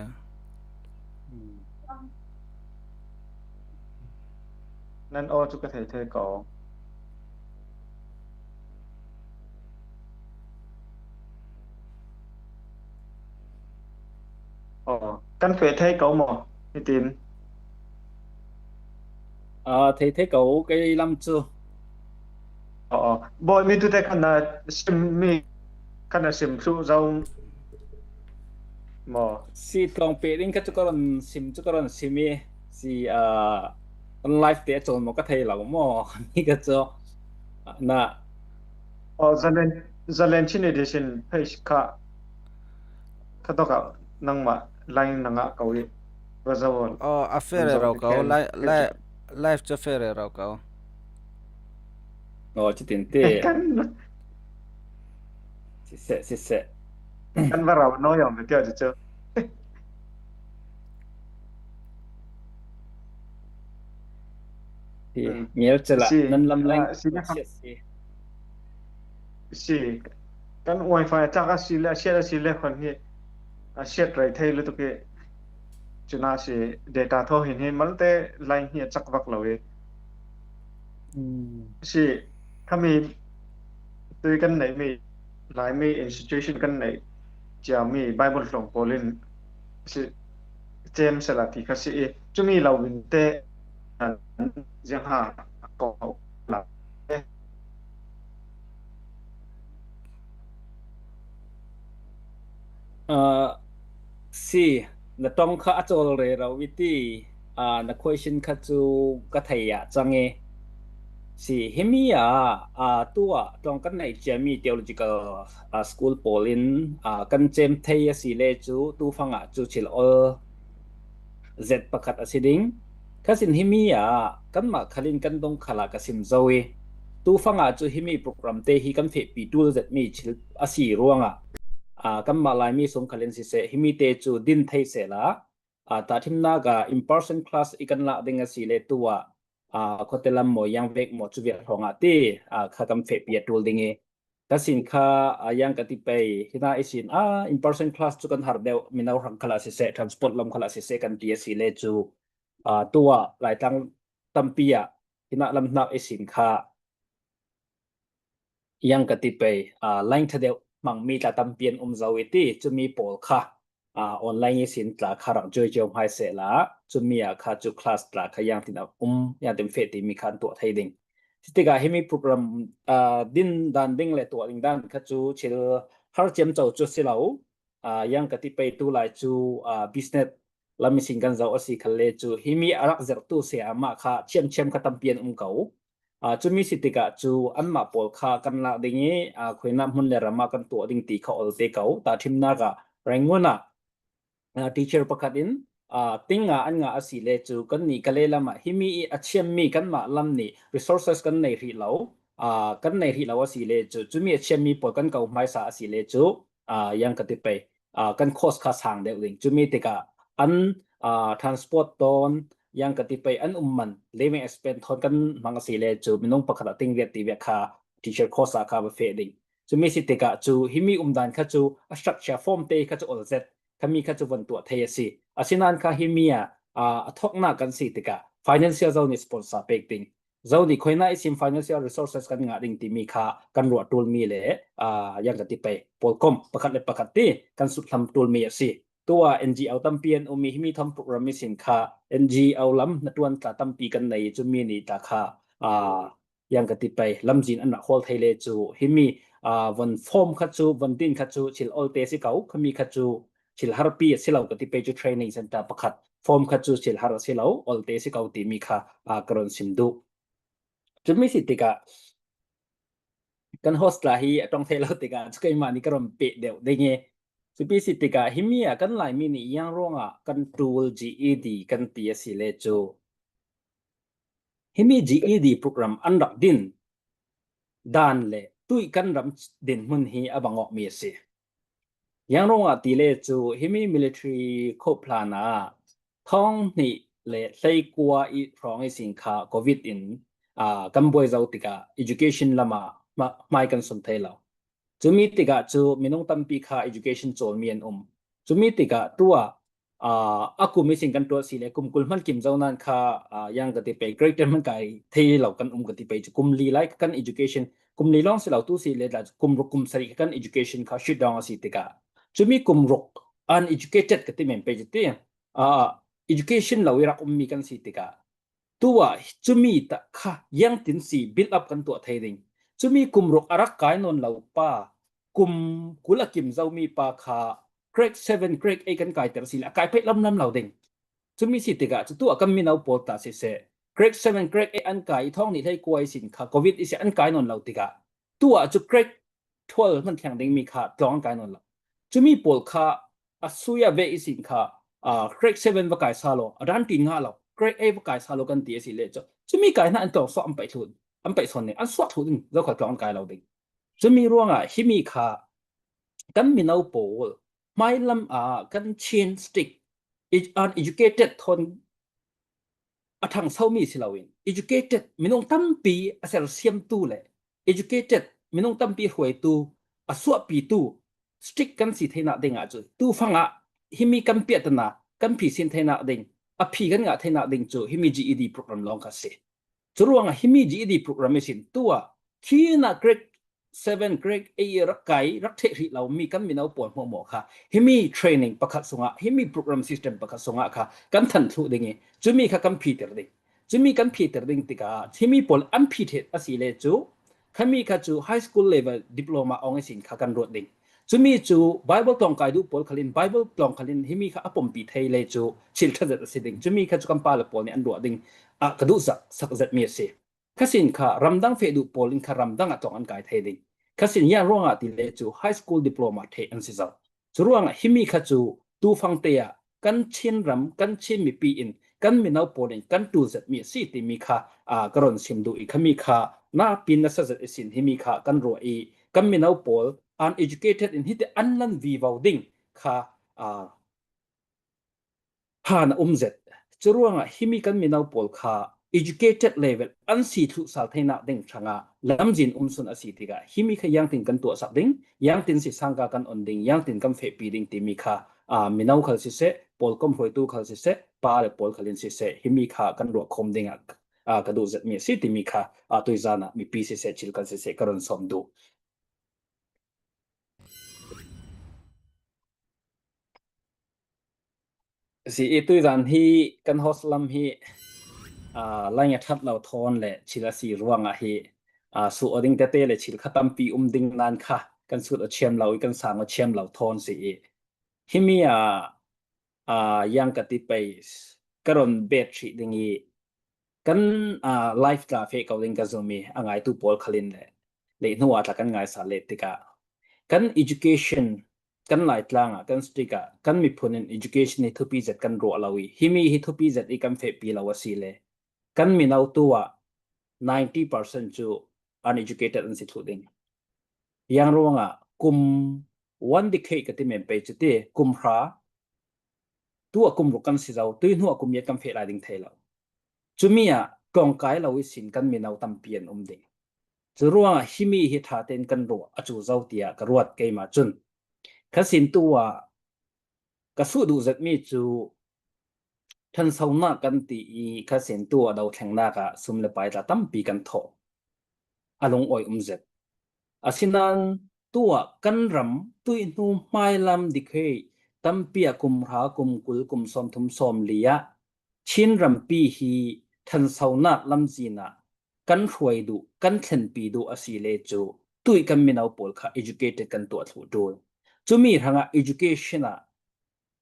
Nan aw chu ka thei thei ko. Aw, kan fe thei ko maw? Hitin. A, thei thei ko kei lam chu. Aw, aw. Bawi mi tute kan na sim mi kan na sim su zo maw? Si tlawng pe ding ka chu ka ron sim chu ka ron sim i si a kan live te a chawl maw ka thei lo maw mi ka chu na. Aw, Zalen Zalen Chin Edition page kha kha to ka nangma line nanga ko i va zo. Aw, a fere rau ko live live chu fere rau ko. Aw, chitin te. Kan Si se si se. kan va rau no yom te chu. Ngel chela nan lam lang. Si kan wifi chak a si le a siat a si le khon hi a siat rei thei lutuk i chuna si data tho hin hi malte line hi a chak vak lo i si khami tui kan nei mi lai mi institution kan nei chia mi Bible hlong polin si chem sela ti kha si i chumi lo vin te ziang ha ko la. Si na tong kha a chawl re rau i ti na question kha chu ka thei a chang e. Si himi a tua tong kan nei chia mi theological school polin kan chem thei a si le chu tu fanga chu chil ol zet pakhat a si ding. Khasin himi a kanmah khalin kan dong khala ka sim zo i tu fanga chu himi program te hi kan fehpi tul zet mi chil a si ruanga kanmah lai mi sung khalin si se himi te chu din thei sela tahthimnak a in person class i kan lak ding a si le tua khote lam maw yang vek maw chu vial hrawngah ti kha kan fehpi a tul ding i ka sin kha a yang ka ti pei hina i sin a in person class chu kan har deuh mino hrang khala si se transport lam khala si se kan ti a si le chu tua laitlang tampi ah hina lam hnak i sin kha yang ka ti pei line tha deuh hmang mi tla tampi an um zo i ti chumi pawl kha online i sin tla kha rak join cio hmai sehla chumi ah kha chu class tla kha yang tin a um yang tin feh ti mi kha an tuah thei ding. Sitikah himi program din dan ding le tuah ding dan kha chu chil har ciam co cu si lo. Yang ka ti pei tu lai chu business lam i sin kan zo a si khalle chu himi a rak zertu se amah kha chiam chiam kha tampi an um ko. Chumi si tikah chu anmah pawl kha kan lak ding i khuina hmun le ramah kan tuah ding ti kha ol te ko. Tahthimnak ah Rangoon ah teacher pakhat in ting nga an ngah a si le chu kan nih ka le lamah himi i a chiammi kanmah lam nih resources kan nei hrih lo kan nei hrih lo a si le chu chumi a chiammi pawl kan ko hmaisa a si le chu yang ka ti pei kan cost kha sang deuh ding chumi tikah an transport tawn yang ka ti pei an um man living expense thawn kan hmang a si le chu minung pakhat a ting viat ti viat kha teacher cost a kha va feh ding. Chumi si tikah chu himi umdan kha chu a structure form te kha chu ol zet khami kha chu von tuah thei a si. Asinan kha himi ah a thoknak kan si tikah financial zo nih sponsor pek ding. Zo nih khuina i sim financial resources kan ngah ding timi kha kan ruah tul mi le yang ka ti pei pawlkom pakhat le pakhat ti kan suthlam tul mi a si. Tua N G O tampi an um i himi thawm program i sin kha N G O lam na tuan tla tampi kan nei i chumi nih tla kha yang ka ti pei lamzin an rak hawl thei le chu himi von form kha chu von din kha chu chil olte si ko khami kha chu chil harpi a si lo ka ti pei chu training center pakhat form kha chu chil har a si lo olte si ko timi kha ka ron sim duh. Chumi si tikah kan host tla hi a tong thei lo tikah chu keimah nih ka ron peh deuh ding i. Chumi si tikah himi ah kan Laimi nih yang ruangah kan tul G E D kan ti a si le chu himi G E D program an rak din dan le tuih kan ram dinhmun hi a bang awk mi a si. Yang ruangah ti le cu himi military cop hlan ah thawng hnih le hleikua i hrawng i sin kha covid in kan buai zo tikah education lamah hmai kan sun thei lo. Cumi tikah cu minung tampi kha education cawlmi an um. Cumi tikah tu ah, aa, a kum ihsin kan tuah si le kum kul hman kim zo nan kha, aa, yang ka ti pei, grade ten hman kai thei lo kan um ka ti pei cu kum li lai kha kan education, kum li lawng si lo tu si le tla kum ruk kum sarih kha kan education kha shutdown a si tikah cumi kum ruk uneducated ka ti men pei cu ti, aa, education lo i rak ummi kan si tikah tu ah cumi tah kha ziangtin si build up kan tuah thei ding. Cumi kum ruk a rak kai nawn lo pa, kum kul a kim zomi pa kha grade seven, grade eight kan kaiter si le a kai peih lamlam lo ding. Cumi si tikah cu tu ah kan mino pawl ta siseh, grade seven, grade eight an kai i thawng nih hlei kua ihsin kha covid ihsin an kai nawn lo tikah tu ah cu grade twelve hman thliang dingmi kha tlawng an kai nawn lo. Cumi pawl kha a sui a ve ihsin kha, aa, grade seven va kai sa law, a dan ṭin ngah lo, grade eight va kai sa law kan ti a si le cu cumi kai hna an tlawng suah an paih thluh, an paih sawn ding, an suah thluh ding, zokhal tlawng an kai lo ding. Cumi ruangah himi kha kan mino pawl hmailam ah kan Chin state, uneducated thawn a ṭhangsomi si loin educated minung tampi a sersiamtu le educated minung tampi hruaitu a suahpitu strict kan si theinak dingah cu tu fangah himi kan piahtana kan phi sin theinak ding, a phi kan ngah theinak ding cu himi G E D program lawng kha si. Curuangah himi G E D program ihsin tu ah khinah grade seven, grade eight rak kai, rak ṭheh hrih lomi kan mino pawl hmuahhmuah kha himi training pakhat sungah, himi program system pakhat sungah kha kan thanh thluh ding i cumi kha kan phiter ding. Cumi kan phiter ding tikah himi pawl an phiter a si le cu khami kha cu high school level diploma awng ihsin kha kan ruat ding. Cumi cu Bible tlawng kai duh pawl khalin Bible tlawng khalin himi kha a pumpi thei le cu thil ṭha zet a si ding. Cumi kha cu kan pa le pawl nih an ruah ding ah ka duh sak, sak zetmi a si. Khasin kha ramdang feh duh pawl in kha ramdang ah tlawng an kai thei ding. Khasin ziang ruangah ti le cu high school diploma ṭheh an si zo. Curuangah himi kha cu tu fangte ah kan Chin ram, kan Chin mipi in kan mino pawl in kan ṭul zetmi a si timi kha, aa, ka rawn sim duh i khami kha napi nasa zet ihsin himi kha kan ruah i kan mino pawl uneducated in hiti an lan vivo ding kha, aa, phan a um zet. Curuangah himi kan mino pawl kha educated level an si thluh sal theinak ding hrangah lamzin um sun a si tikah himi kha ziangtin kan tuahsak ding, ziangtin si sangka kan on ding, ziangtin kan fehpi ding timi kha, aa, mino khal siseh, pawlkom hruaitu khal siseh, pa le pawl khalin siseh, himi kha kan ruah khawm dingah, aa, ka duh zetmi a si timi kha, aa, tuizan ah mipi siseh, chil kan siseh ka rawn sawm duh. Si i tuizan hi kan host lam hi, aa, line a ṭhat lo thawn le chil a si ruangah hi, aa, suh aw ding tete le chil kha tampi um ding nan kha kan sut aw chiam lo i kan sang aw chiam lo thawn si i himi a, aa, ziang ka ti pei ka rawn bet hrih ding i kan, aa, live tla feh ko ding ka zum i a ngaitu pawl khalin le leihnu ah tla kan ngaisa let tikah kan education kan Laitlang ah kan state ah kan miphun in education hi thupi zet kan ruah lo i himi hi thupi zet i kan fehpi lo a si le kan mino tu ah ninety percent cu uneducated an si thluh ding. Ziang ruangah kum one decade ka ti men pei cu ti kum hra tu ah kum ruk kan si zo, tui hnu ah kum riat kan feh lai ding thei lo. Cumi ah tlawngkai lo ihsin kan mino tampi an um ding. Curuangah himi hi ṭha tein kan ruah a cu zo tiah ka ruat keimah cun. Khasin tu ah ka suh duh zetmi cu ṭhansonak kan ti i khasin tu ah dothlennak ah sum le pai tla tampi kan thawh. A lungawi um zet. Asinain tu ah kan ram tui hnu hmailam dikhe tampi ah kum hra, kum kul, kum sawmthum, sawmli ah Chin rampi hi ṭhansonak lamzin ah kan hruai duh, kan thlenpi duh a si le cu tui kan mino pawl kha educated kan tuah thluh ṭul. Cumi hrangah education ah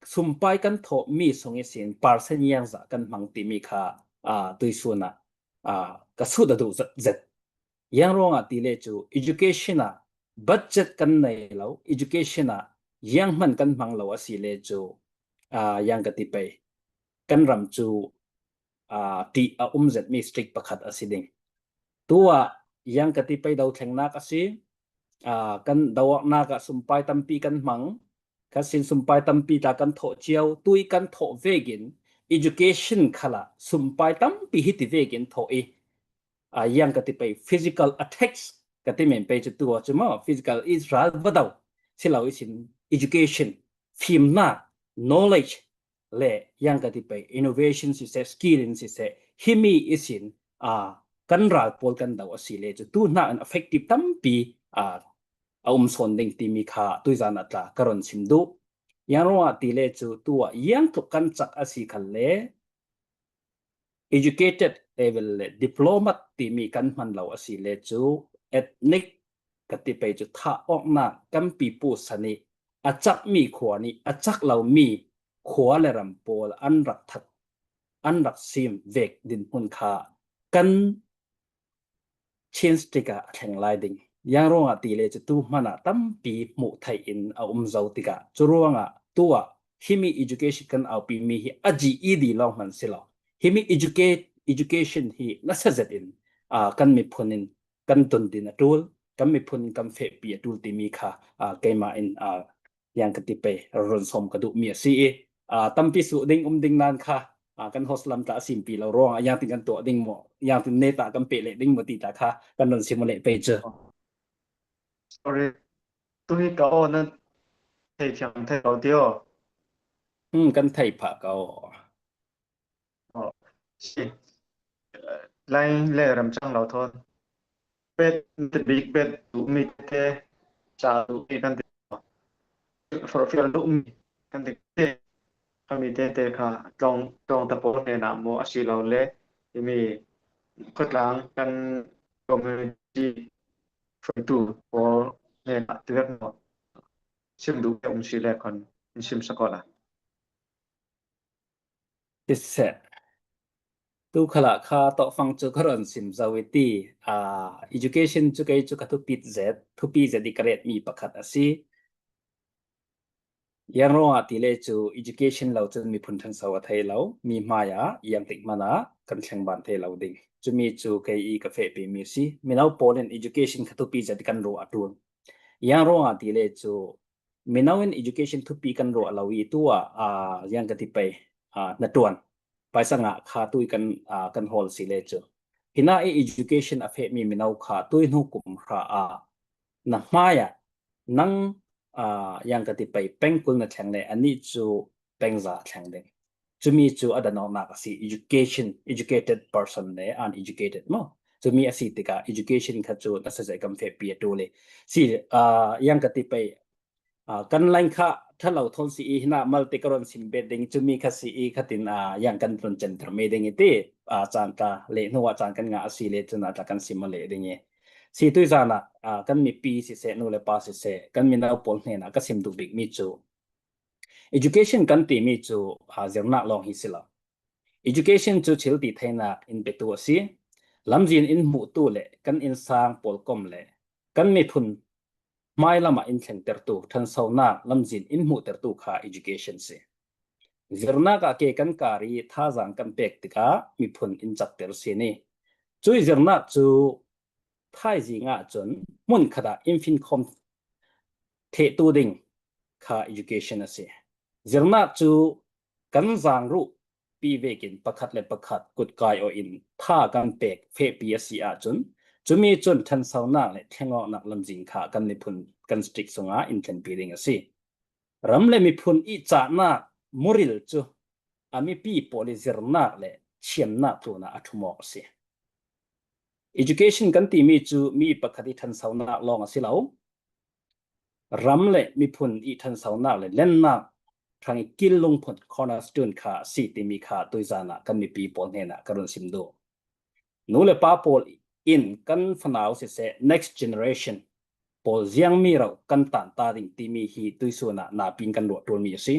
sumpai kan thawhmi sung ihsin percent ziangzah kan hmang timi kha, aa, tuisun ah, aa, ka sut a duh zet, zet. Ziang ruangah ti le cu education ah budget kan nei lo, education ah zianghman kan hmang lo a si le cu, aa, ziang ka ti pei, kan ram cu, aa, ṭih a um zetmi state pakhat a si ding. Tu ah ziang ka ti pei dothlennak a si, aa, kan doawknak ah sumpai tampi kan hmang, khasin sumpai tampi tla kan thawh cio, tui kan thawh vekin education khalah sumpai tampi hiti vekin thawh i, aa, ziang ka ti pei physical attacks ka ti men pei cu tu a cu maw physical is ral va do si lo i sin education, fimnak, knowledge le yang ka ti pei innovation si se, skill in si se, himi i sin a kan ral pawl kan do a si le cu tu hna an effective tampi a a um sawn ding timi kha tuizan a tla ka ron sim duh. Yang ruangah ti le cu tu ah yang tluk kan cak a si khalle educated level le diplomat timi kan hman lo a si le cu ethnic ka ti pei cu thah awknak kan pipu san i a cakmi khua nih a cak lomi khua le ram pawl an rak that, an rak sim vek dinhmun kha kan change tikah a thleng lai ding. Yang ruangah ti le cu tu hmanah tampi hmuh theih in a um zo tikah cu ruangah tu ah himi education kan aupi mi hi a G E D lawng hman si lo. Himi educate, education hi nasa zet in aa, kan miphun in kan tun din a ṭul, kan miphun in kan fehpi a ṭul timi kha aa, keimah in aa, yang ka ti pei run sawm ka duhmi a si i aa, tampi suh ding um ding nan kha aa, kan host lam tla a simpi lo ruangah yang tin kan tuah ding maw, yang tin neta kan peh leh ding maw ti tla kha kan run sim leh pei cu. Sorry. Tu hi ka aw nan thei thiam thei lo ti aw. Hmm, kan thei phah ka aw. Aw, si. Lai le ramcang lo thawn. Pet te bik pet duhmi te, ca duhmi kan ti. Forfial duhmi kan ti te. Kami te te kha tlawng, tlawng ta pawl hnenah maw a si lo le, himi khawtlang kan community hruaitu pawl hnenah ti vek maw. Sim duh te um si le khon in sim sak aw la. Ti seh. Tu khalah kha tawhfang cu ka ron sim zo i ti. Aa, education cu kei cu ka thupit zet, thupi zet i ka retmi pakhat a si. Yang ruangah ti le cu education lo cun miphun ṭhanso a thei lo, mi hmaiah yang tik hmanah kan thleng ban thei lo ding. Cumi cu kei i ka fehpimi a si. Mino pawl in education kha thupi zet i kan ruah a ṭul. Yang ruangah ti le cu mino in education thupi kan ruah lo i tu ah aa, ziang ka ti pei aa, hnaṭuan paisangah kha tui kan aa, kan hawl si le cu. Hinah i education a fehmi mino kha tuihnu kum hra ah na hmaiah nang aa, ziang ka ti pei pengkul na thleng le anih cu pengza a thleng ding. Cumi cu a danawknak a si, education, educated person le uneducated maw. Cumi a si tikah education kha cu nasa zet kan fehpi a ṭul i si aa, ziang ka ti pei aa, kan lain kha ṭha lo thawn si i hinah malte ka ron sim bet ding cumi kha si i khatin aa, yang kan tlun center mi ding i ti aa, caan tla le hnu ah caan kan ngah a si le cun aa tla kan sim a leh ding i si tuizan ah aa, kan mipi siseh, nu le pa siseh, kan mino pawl hnenah ka sim duh bikmi cu education kan timi cu aa, zirnak lawng hi si lo. Education cu thil ti theinak in petu a si. Lamzin in hmuhtu le kan innsang pawlkom le kan miphun hmailam ah in thlengtertu ṭhansonak lamzin in hmuhtertu kha education si. Zirnak ah ke kan kar i thazaang kan pek tikah miphun in cakter si ni. Cui zirnak cu thaizing ah cun hmun khat ah in finkhawm thehtu ding kha education a si. Zirnak cu kan zaangruh pi vekin pakhat le pakhat kutkai aw in tha kan pek fehpi a si ahcun cumi cun ṭhansonak le thlengawknak lamzin kha kan miphun kan street sungah in thlenpi ding a si. Ram le miphun i cahnak muril cu a mipi pawl i zirnak le thiamnak tlunah a ṭhum awk a si. Education kan timi cu mi pakhat i ṭhansonak lawng a si lo. Ram le miphun i ṭhansonak le lennak hrang i kil lungphun cornerstone kha a si timi kha tuizan ah kan mipi pawl hnenah ka run sim duh. Nu le pa pawl in kan fanau siseh, next generation pawl ziangmi rauh kan tan ta ding timi hi tuisun ah napi in kan ruah ṭulmi a si.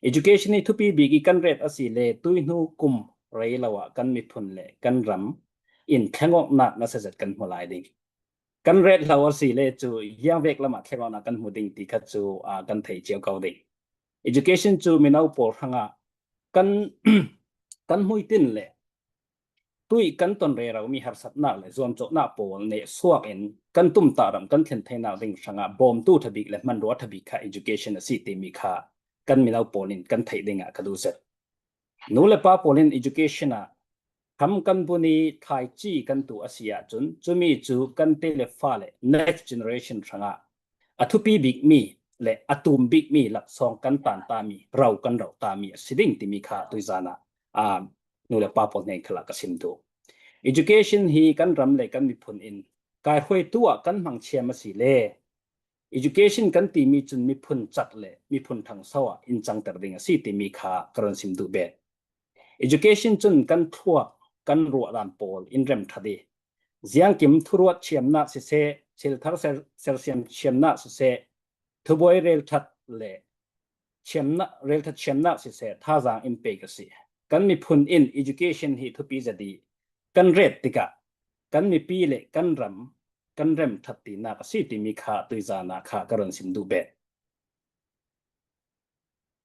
Education i thupi bik i kan ret a si le tuihnu kum rei lo ah kan miphun le kan ram in thlengawknak nasa zet kan hmu lai ding. Kan ret hlo a si le cu ziang vek lam ah thlengawknak kan hmu ding ti kha cu aa, kan thei cio ko ding. Education cu mino pawl hrangah kan kan hmuitin le tuih kan ton rero mi harsatnak le zuamcawhnak pawl neh suak in kan tumtah ram kan thlen theinak ding hrangah bawmtu ṭha bik le hmanrua ṭha bik kha education a si timi kha kan mino pawl in kan theih dingah ka duh zet. Nu le pa pawl in education ah Tham kan bun i thaici kan tuh a si ahcun, cumi cu kan te le fa le next generation hrangah a thupi bikmi le a tum bikmi laksawng kan tan tami, rau kan rauh tami a si ding timi kha tuizan ah, aa, nu le pa pawl hnen khalah ka sim duh. Education hi kan ram le kan miphun in kaihruaitu ah kan hmang thiam a si le, education kan timi cun miphun cat le miphun ṭhangso ah in cangter ding a si timi kha ka run sim duh bet. Education cun kan thluak, kan ruahdan pawl in remṭhat i, ziangkim thuruat thiamnak siseh, thilthar ser, sersiam thiamnak siseh, thubuai relṭhat le thiamnak, relṭhat thiamnak siseh, thazaang in pek a si. Kan miphun in education hi thupi zet i kan ret tikah kan mipi le kan ram kan remṭhat tinak a si timi kha tuizan ah kha ka run sim duh bet.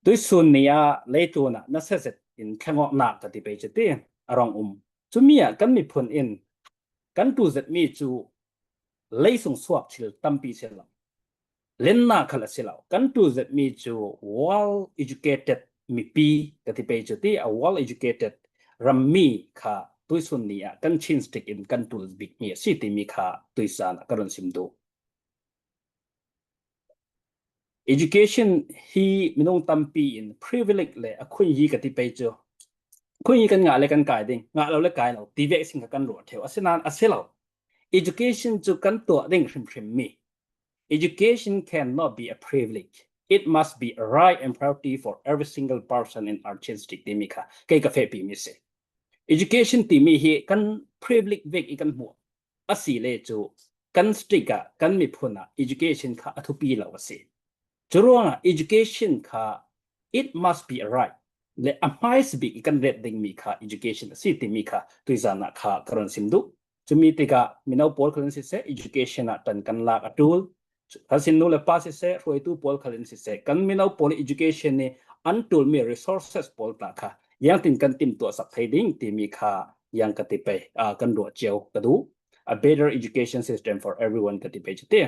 Tuisun ni ah leitlun ah nasa zet in thlengawknak ka ti pei cu ti a rong um. Cumi ah kan miphun in kan ṭul zetmi cu leisung suak thil tampi si lo, lennak khal a si lo. Kan ṭul zetmi cu well educated mipi ka ti pei cu ti a well educated rammi kha tuisun ni ah kan chin stick in kan ṭul bikmi a si timi kha tuizan ah ka run sim duh. Education hi minung tampi in privilege le a khunyi ka ti pei cu, khunyi kan ngah le kan kai ding, ngah lo le kai lo ti vek sin kha kan ruah ṭheu. Asinain a si lo. Education cu kan tuah ding hrimhrim mi. Education cannot be a privilege. It must be a right and priority for every single person in our chin stick timi kha kei ka fehpi mi si. Education timi hi kan privilege vek i kan hmuh a si le cu kan stick ah, kan miphun ah education kha a thupi lo a si. Curuangah education kha it must be a right le a hmaisa bik i kan ret dingmi kha education a si timi kha tuizan ah kha ka run sim duh. Cumi tikah mino pawl khal in siseh, education ah ṭan kan lak a ṭul. Kha sin nu le pa siseh, hruaitu pawl khal in siseh, kan mino pawl education nih an ṭulmi resources pawl tla kha ziangtin kan timtuahsak thei ding timi kha ziang ka ti pei, aa, kan ruah cio ka duh. A better education system for everyone ka ti pei cu ti.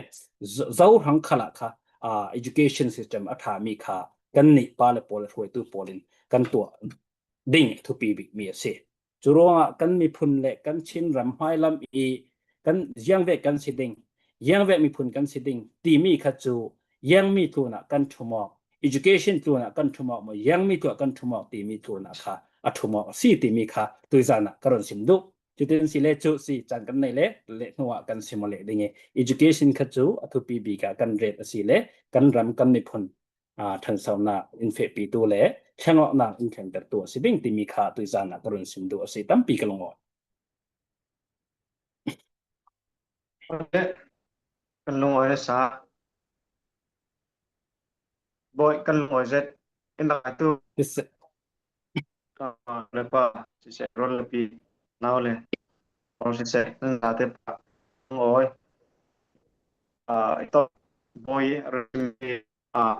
Zo, Zohrang khalah kha, aa, education system a ṭhami kha kannih pa le pawl le hruaitu pawl in kan tuah ding a thupi bikmi a si. Curuangah kan miphun le kan Chinram hmailam i kan ziangvek kan si ding, ziangvek miphun kan si ding timi kha cu ziangmi tlunah kan ṭhumawk, education tlunah kan ṭhumawk maw, ziangmi tlunah kan ṭhumawk timi tlunah kha a ṭhumawk a si timi kha tuizan ah ka run sim duh. Cutin si le cu si caan kan nei le le hnuah kan sim aw leh ding i education kha cu a thupi bik ah kan ret a si le kan ram kan miphun aa, ṭhansonak in fehpitu le thlengawknak in thlengtertu a si ding timi kha tuizan ah ka run sim duh a si, tampi ka lungawi. Kan lungawi nasa. Bawi, kan lungawi zet. In rak tu. Aa, le pa, siseh, rawl le pi, nau le, rawl siseh, nan zate pa, lungawi. Aa, i tawk, bawi, aa,